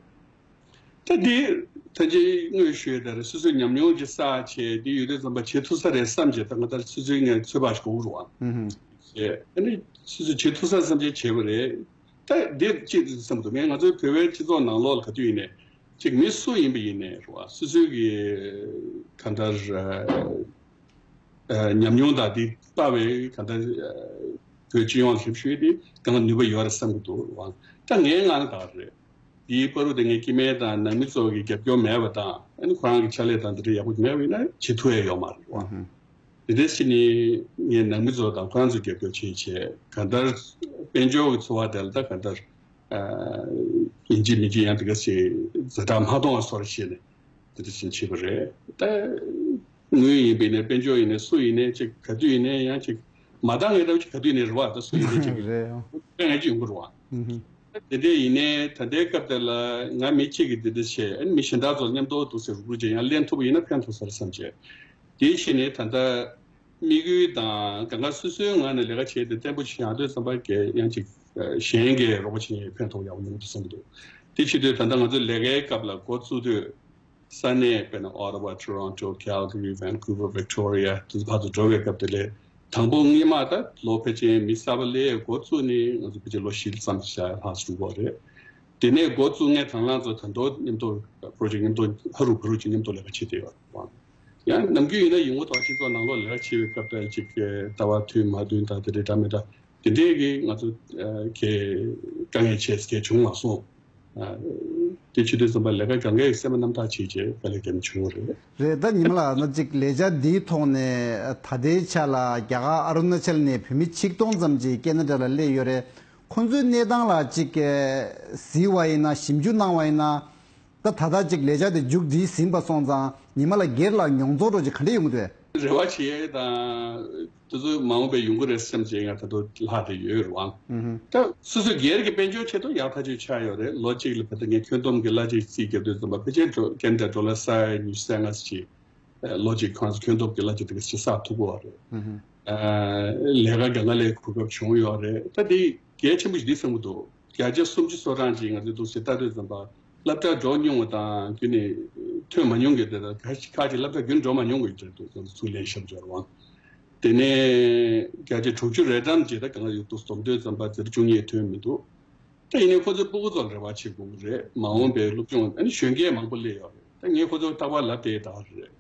ད་འདི་ད་ཅི་དངོས་ཞུས་ད་རེད། སོ་སོའི་ཉམས་མྱོང་ཅིག་བསགས་བྱས་འདི་ཡོད་དུས་ཙམ་པ་བྱེད་ཐུབ་ས་རེད་བསམ་བྱས། ད་ང་ད་སོ་སོའི་ངས་ཚོད་དཔག་ཞིག་དགོས་རུང་བྱས་ཨ་ནི་སོ་སོས་བྱེད་ཐུབ་ས་བསམ་བྱས་བྱས་པ་རེད། ད་འདིར་ཅིག་བསམ་འདུག་ངས་ང་ཚོའི་བོད་པའི་སྤྱི་ཚོགས་ནང་ལོགས་ལ་ག་དུས་ཡིན་ནས་ཅིག་མི་སུ་ཡིན་པ་ཡིན་ནས་རེད་བ། སོ་སོའི་གི་གང་ལྟར་ཉམས་མྱོང་དང་དེ་དཔག་པའི་གང་ལྟར་བོད་སྤྱི་ཡོངས་ལ་ཞིབ་ཞུས་ཏེ་གང་ནུས་པ་ཡོད་རེད་བསམ་གི་འདུག་རེད་བ། ད་ངའི་ངང་ལ་ད་རེད། དེའི་བར་དུ་དེ་ངའི་སྐྱེ་དམན་དང་ནང་མི་ཚོ་གི་རྒྱབ་སྐྱོར་མེད་པ་དང་ཨ་ནི་ཁོ་རང་གི་ཕྱག་ལས་དང་དེ་འདྲ་ཡག་པོ་མེད་པ་ཡིན་ན་བྱེད་ཐུབ་ཡ་ཡོད་མ་རེད་བ། དེ་འདྲ་ཞིག་ནི་ངའི་ནང་མི་ཚོ་དང་ཁོ་རང་ཚོ་རྒྱབ་སྐྱོར་བྱེད་བྱས་གང་ལྟར་དཔལ་འབྱོར་གྱི་འཚོ་བ་དེ་ལ་ད་གང་ལྟར་ཡིན་གཅིག་མིན་གཅིག་ཡང་དེ་ག་ཞིག་ཛ་དྲག་མ་གཏོང་བ་སོར་བྱས་ནས་དེ་འདྲ་ཞིག་བྱས་པ་རེད་ད། དངུལ་ཡིན་པ་ཡིན་ནའི་དཔལ་འབྱོར་ཡིན་ནའི་སུ་ཡིན་ནའི་ཅིག་ག་དུས་ཡིན་ནའི་ཡང་ཅིག་མ་འདང་ངེས་འདྲ་བོ་ཅིག་ག་དུས་ཡིན་ནའི་རེད་བ། ད་སུ་ཡིན་ནའི་ཅིག་རེད་ཡང་དཔེ་ངན་ཅིག་ཡོང་གི་རེད་བ། དེ་འདྲ་ཡིན་ནའི་ད་ལྟའི་སྐབས་དེ་ལ་ང་མི་གཅིག་གིས་དེ་འདྲ་བྱས་ཨ་ནི་མི་གཞན་དག་ཚོ་མཉམ་དུ་འདུག་སེ་རུག་རུག་བྱས་ཡང་ལེན་ཐུབ་པ་ཡིན་ན་ཕན་ཐོགས་ས་རེད་བསམ་བྱས། དེའི་ཕྱིར་ནས་ད་ལྟ་དམིགས་ཡུལ་དང་གང་ག་སོ་སོའི་ངང་ནས་ལས་ཀ་བྱས་ཏེ་བརྟན་པོ་ཞིག་ཡོང་དུས་ཙམ་པ་གས་ཡང་ཅིག་གཞན་གྱིས་རོགས་པ་བྱེད་ཡས་ཕན་ཐོགས་ཡག་པོ་ཡོང་གི་འདུག་བསམ་གྱི་འདུག་དེ་བྱེད་དུས་ད་ལྟ་ང་ཚོ་ལས་ཀའི་སྐབས་ལ་འགོ་བཙུགས་དུས། ས་གནས་དཔེར་ན་Ottawa, Toronto, Calgary, Vancouver, Victoria དེ་ཚོ་ཕར་ཚུར་འགྲོ་བའི་སྐབས་དེ་ལས་དང་པོ་སྔོན་མ་ད་ལོ་ཕལ་ཆེར་མི་གསར་པ་སླེབས་འགོ་བཙུགས་ནས་ང་ཚོ་ཕལ་ཆེར་ལོ་བཞི་ཙམ་ཞིག་ལྷག་ཙམ་འགྲོ་གི་རེད། དེ་ནས་འགོ་བཙུགས་མཁན་དང་བླངས་ཚོ་ད་དུང་མཉམ་དུ་པོ་རོ་ཇེག་མཉམ་དུ་ཧ་རུ་བ་རུ་ཅིག་མཉམ་དུ་ལས་ཀ་བྱེད་བསྡད་ཡོད་རེད། ཡང་ནམ་རྒྱུན་ཡིན་ན་ཡོང་སྒོ་དང་སྤྱི་ཚོགས་ནང་ལོགས་ལས་ཀ་བྱེད་པའི་སྐབས་དང་ཅིག་ལྟ་བ་མཐུན་མ་མཐུན་དང་དེ་འདྲའི་འདྲ་མི་འདྲ་དེ་འདྲའི་གི་ང་ཚོ་གི་དཀའ་ངལ་ཆེ་ཙམ་གྱི་བྱུང་མ་སོང་། དེ་བྱེད་དུས་ཙམ་པ་ལས་ཀ་གང་གའི་སེམས་པ་རྣམ་དག་བྱེད་བྱས་དཀའ་ལས་བརྒྱབ་ནས་བྱུང་བ་རེད། རེད། ད་ཉི་མ་ལགས་ན་ཅིག་ལས་འཆར་འདིའི་ཐོག་ནས་ད་ལྟའི་ཆ་ལ་རྒྱ་གར་ཨ་རུ་ན་ཅལ་ནས་བོད་མི་ཆིག་སྟོང་ཙམ་ཅིག་ཀེ་ན་ཌ་ལ་སླེབས་ཡོད་རེད། ཁོང་ཚོའི་གནས་སྟངས་ལ་ཅིག་གཟིགས་པ་ཡིན་ན་ཞིབ་འཇུག་གནང་བ་ཡིན་ན། ད་ད་ལྟ་ཅིག་ལས་འཆར་དེ་མཇུག་སྒྲིལ་ཟིན་པ་སོང་ཙང་ཉི་མ་ལགས་སྒེར་ལ་མྱོང་ཚོར་འདྲ་ཅིག་ག་འདྲ་ཡོང་གི་འདུག་རེ་བ་བྱེད་ཡས་དང་དེ་ཚོ་མ་འོངས་པའི་ཡོང་གི་རེད་བསམ་བྱས་ང་ད་དུང་ལྷག་བསྡད་ཡོད་རེད་བ། ད་སོ་སོའི་སྒེར་གྱི་དཔལ་འབྱོར་ཆེད་དུ་ཡག་ཐག་ཆོད་ཆགས་ཡོད་རེད། ལོ་གཅིག་ལ་ད་ལྟ་ངས་ཁྱོན་བསྡོམས་ཀྱི་གླ་ཆ་རྩིས་བརྒྱབ་དུས་ཙམ་པ་ཕལ་ཆེར་ཀེ་ན་ཌ་ཌོ་ལར་ས་ཡ་ཉི་ཤུ་རྩ་ལྔ་ཙམ་ཅིག་ལོ་གཅིག་ཁོང་ཚོ་ཁྱོན་བསྡོམས་ཀྱི་གླ་ཆ་དེ་ག་ཅིག་བསགས་ཐུབ་ཀྱི་ཡོད་རེད། ལས་ཀ་རྒྱ་གར་ལ་གོ་སྐབས་བྱུང་ཡོད་རེད། ད་དེ་གལ་ཆེན་པོ་ཞིག་འདི་བསམ་གྱི་འདུག་བརྒྱ་ཆ་སུམ་ཅུ་སོ་གྲངས་ཅིག་ང་ཚོས་འདུག་སེ་ལྟ་དུས་ཙམ་པ་སློབ་གྲྭ་འགྲོ་མྱོང་བ་དང་རྒྱུན་ནས་ཐོན་མ་མྱོང་མཁན་དེ་དག་ཁ་ཁ་ཅིག་སློབ་གྲྭ་རྒྱུན་འགྲོ་མ་མྱོང་བའི་གྲས་འདུག་ང་ཚོ་ཚུར་ལེན་ཞབས་འབྱོར་བ། དེ་ནས་བརྒྱ་ཆ་དྲུག་ཅུ་རེ་གྲངས་ཅིག་ད་གང་ཡོད་འདུག་འཛོམས་དུས་ཙམ་པ་ཟེར་བཅུ་གཉིས་ཐོན་མི་འདུག་ད་ཡིན་ནའི་ཁོ་ཚོའི་སྤུ་གུ་ཚོར་རེ་བ་བྱེད་དགོས་ཀྱི་རེད། མ་འོངས་པའི་སློབ་སྦྱོང་ཨ་ནི་གཞོན་སྐྱེས་མང་པོ་སླེབས་ཡོད་རེད། ད་ངས་ཁོ་ཚོར་རྟག་པར་ལབ་བསྡད་ཡོད་རེད།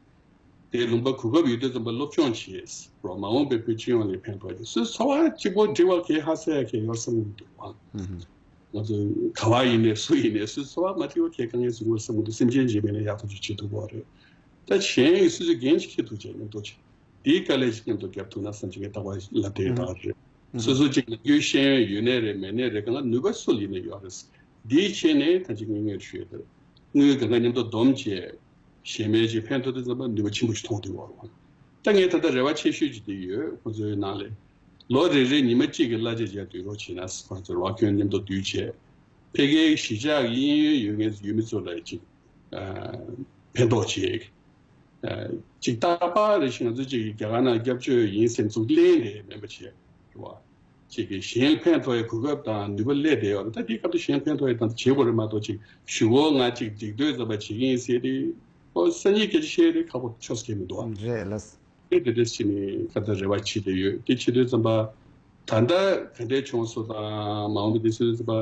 དེའི་ལུང་པ་གོ་སྐབས་ཡོད་དུས་ཙམ་པ་སློབ་སྦྱོང་བྱེད་རོགས། མ་འོངས་པའི་བོད་སྤྱི་ཡོངས་ལ་ཕན་ཐོགས་ཀྱི་སོའི་འཚོ་བ་གཅིག་པོ་འབྲི་བ་གས་ཧ་སེ་ཡ་གས་ཡོད་བསམ་གྱི་མི་འདུག་ང་ཚོ་ག་བ་ཡིན་ནའི་སུ་ཡིན་ནའི་སོའི་འཚོ་བ་མ་འབྲི་བ་གས་དཀའ་ངལ་ཟིན་དགོས་བསམ་གྱི་འདུག་སེམས་ཅན་གྱི་མི་ལ་ཡག་ཐག་ཆོད་བྱེད་ཐུབ་པ་རེད། ད་གཞན་གྱི་སོ་སོའི་འགན་ཞིག་འཁྱེར་ཐུབ་བྱས་མཉམ་དུ་བྱེད། དེའི་དཀའ་ལས་ཤིག་མཉམ་དུ་བརྒྱབ་ཐུབ་ན་བསམ་གྱི་ངས་རྟག་པར་ལབ་བསྡད་ཡོད་རེད། སོ་སོ་གཅིག་ལ་རྒྱུའི་ཤེས་ཡོན་ཡོད་ནའི་རེད་མེད་ནའི་རེད། གང་ལ་ནུས་པ་སུ་ལ་ཡིན་ནའི་ཡོད་རེད། དེའི་ཆེད་ནས་ད་ཅིག་ངས་ངས་ཞུ་ཡ་དེ་རེད། དངུལ་གང་ག་མཉམ་དུ་བསྡོམས་བྱས་གཞན་མའི་ཅིག་ཕན་ཐོགས་དེ་ཙམ་པ་ནུས་པ་ཆེན་པོ་ཞིག་མཐོང་བསྡད་ཡོད་རེད། ད་ངས་ད་ལྟ་རེ་བ་ཆེ་ཤོས་ཅིག་དེ་ཡོད། ཁོང་ཚོའི་ནང་ལས་ལོ་རེ་རེ་ཉི་མ་གཅིག་གི་གླ་ཆ་བརྒྱ་བསྡུ་རོགས་བྱས་ན་ཁོང་ཚོ་རོགས་ཁྱོན་མཉམ་དུ་བསྡུས་བྱས་ཕ་གིའི་གཞིས་ཆགས་ཀྱི་གཡས་གཡོན་ཡོད་མཁན་ཡུལ་མི་ཚོ་ལ་ཅིག་ཕན་ཐོགས་བྱེད། ཅིག་རྟག་པར་རེ་ཞིག་ང་ཚོ་ཅིག་རྒྱ་གར་ནང་སྐྱབས་བཅོལ་ཡིན་ཟེར་ཚུར་གླེང་ནས་མེད་པ་བྱས་རེད་བ། ཅིག་གི་གཞན་ཕན་ཐོགས་ཡའི་གོ་སྐབས་དང་ནུས་པ་སླེབས་བསྡད་ཡོད་རེད། ད་དེའི་སྐབས་དུ་གཞན་ཕན་ཐོགས་ཡའི་དང་བྱེད་དགོས་རེད་མ་གཏོགས་ཅིག་གཞུག་གུ་ང་ཅིག་སྒྲིག་འདོད་ཙམ་པ་བྱེད་ཀྱི་ཡིན་ཟེར་ཏེ་ཨོ་སང་ཉིན་སྐད་ཆ་བཤད་དེ་ཁག་པོ་ཆགས་ཀྱི་མི་འདུག་ཨ། རེད་ལགས། དེ་དེ་འདྲས་བྱས་ནས་ག་ད་རེ་བ་བྱེད་བསྡད་ཡོད། དེ་བྱེད་དུས་ཙམ་པ་ད་ལྟ་ག་འདྲས་བྱུང་སོང་དང་མ་འོངས་པ་དེ་ཚོའི་ཙམ་པ་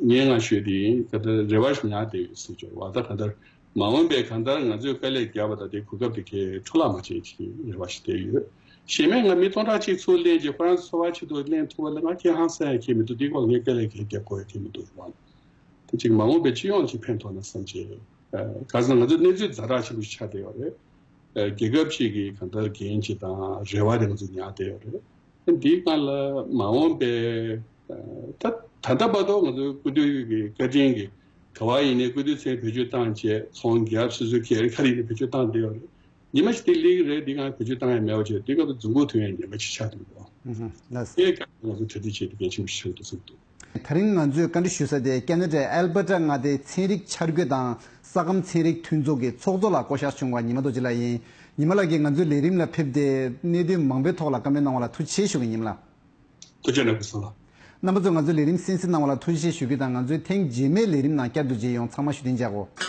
ངས་ང་ཞུས་དེ་ག་ད་རེ་བ་ཞིག་ཉར་བསྡད་ཡོད་ཟེར་ཆོག་བ། ད་ག་ད་མ་འོངས་པའི་གང་ལྟར་ང་ཚོས་དཀའ་ལས་བརྒྱབ་པ་དང་དེ་གོ་སྐབས་དེ་གའི་འཕྲོ་བརླག་མ་བྱེད་ཅེས་རེ་བ་ཞིག་བསྡད་ཡོད། གཞན་མ་ང་མི་སྟོང་ཕྲག་གཅིག་ཚུར་ལེན་རྗེས་ཧྥ་རན་སི་འཚོ་བ་ཆེད་དུ་ལེན་ཐུབ་པ་ལ་ང་ཁྱེད་ཧང་སང་ཡང་ཁྱེད་མི་འདུག་འདི་སྐོར་ངས་དཀའ་ལས་གང་བརྒྱབ་དགོས་ཡ་ཁྱེད་མི་འདུག་རེད་བ། དེ་གཅིག་མ་འོངས་པའི་སྤྱི་ཡོངས་ཀྱི་ཕན་ཐོགས་ན་བསམ་བྱས། ག་ཟེར་ན་ང་ཚོ་གནས་ཚུལ་ཛ་དྲག་ཆེན་པོ་ཞིག་ཆགས་བསྡད་ཡོད་རེད། རྒྱལ་ཁབ་ཅིག་གི་གང་ལྟར་འགན་ཅིག་དང་རེ་བ་དེ་ང་ཚོ་ཉར་བསྡད་ཡོད་རེད། འདིའི་སྒང་ལ་མ་འོངས་པའི་ད་ད་ལྟ་བར་དུ་ང་ཚོའི་སྐུ་མདུན་གྱི་བཀའ་དྲིན་གྱིས་ག་བ་ཡིན་ནའི་སྐུ་མདུན་མཚན་བེད་སྤྱོད་བཏང་བྱས་ཚོང་རྒྱབ་སོ་སོའི་ཁེ་རི་ཁ་རི་ནས་བེད་སྤྱོད་བཏང་བསྡད་ཡོད་རེད། ཉི་མ་ཞིག་དེ་སླེབས་ཀྱི་རེད། འདི་སྒང་བེད་སྤྱོད་བཏང་ཡ་མེད་པ་བྱས་དེ་སྐབས་དུ་རྫུན་གོག་ཐོན་ཡ་ཉེན་ཁ་ཅིག་ཆགས་འདུག་གོ། ལགས། དེ་སྐབས་ང་ཚོ་གྲ་སྒྲིག་བྱེད་དུས་གལ་ཆེན་པོ་ཞིག་ཆགས་འདུག་བསམ་འདུག་དེ་རིང་ང་ཚོས་བཀའ་འདྲི་ཞུ་ས་དེ་ཁེ་ན་ཌའི་ཨལ་བྷར་ཊ་མངའ་སྡེའི་ཚན་རིག་འཆར་འགོད་དང་ས་ཁམས་ཚན་རིག་མཐུན་ཚོགས་ཀྱི་ཚོགས་གཙོ་ལགས་བསྐོ་བཞག་བྱུང་བ་ཉི་མ་རྡོ་རྗེ་ལགས་ཡིན། ཉི་མ་ལགས་ཀྱིས་ང་ཚོའི་ལས་རིམ་ལ་ཕེབས་ཏེ་གནད་དོན་མང་པོའི་ཐོག་ལ་བཀའ་མོལ་གནང་བ་ལ་ཐུགས་རྗེ་ཆེ་ཞུ་གི་ཉི་མ་ལགས། ཐུགས་རྗེ་གནང་གི་སོང་ལགས། རྣམ་པ་ཚོས་ང་ཚོའི་ལས་རིམ་གསན་གཟིགས་གནང་བ་ལ་ཐུགས་རྗེ་ཆེ་ཞུ་རྒྱུ་དང་ང་ཚོའི་ཐེངས་རྗེས་མའི་ལས་རིམ་ནང་བསྐྱར་དུ་མཇལ་ཡོང་། ཚང་མ་བཞུགས་གདན་འཇགས་གོ།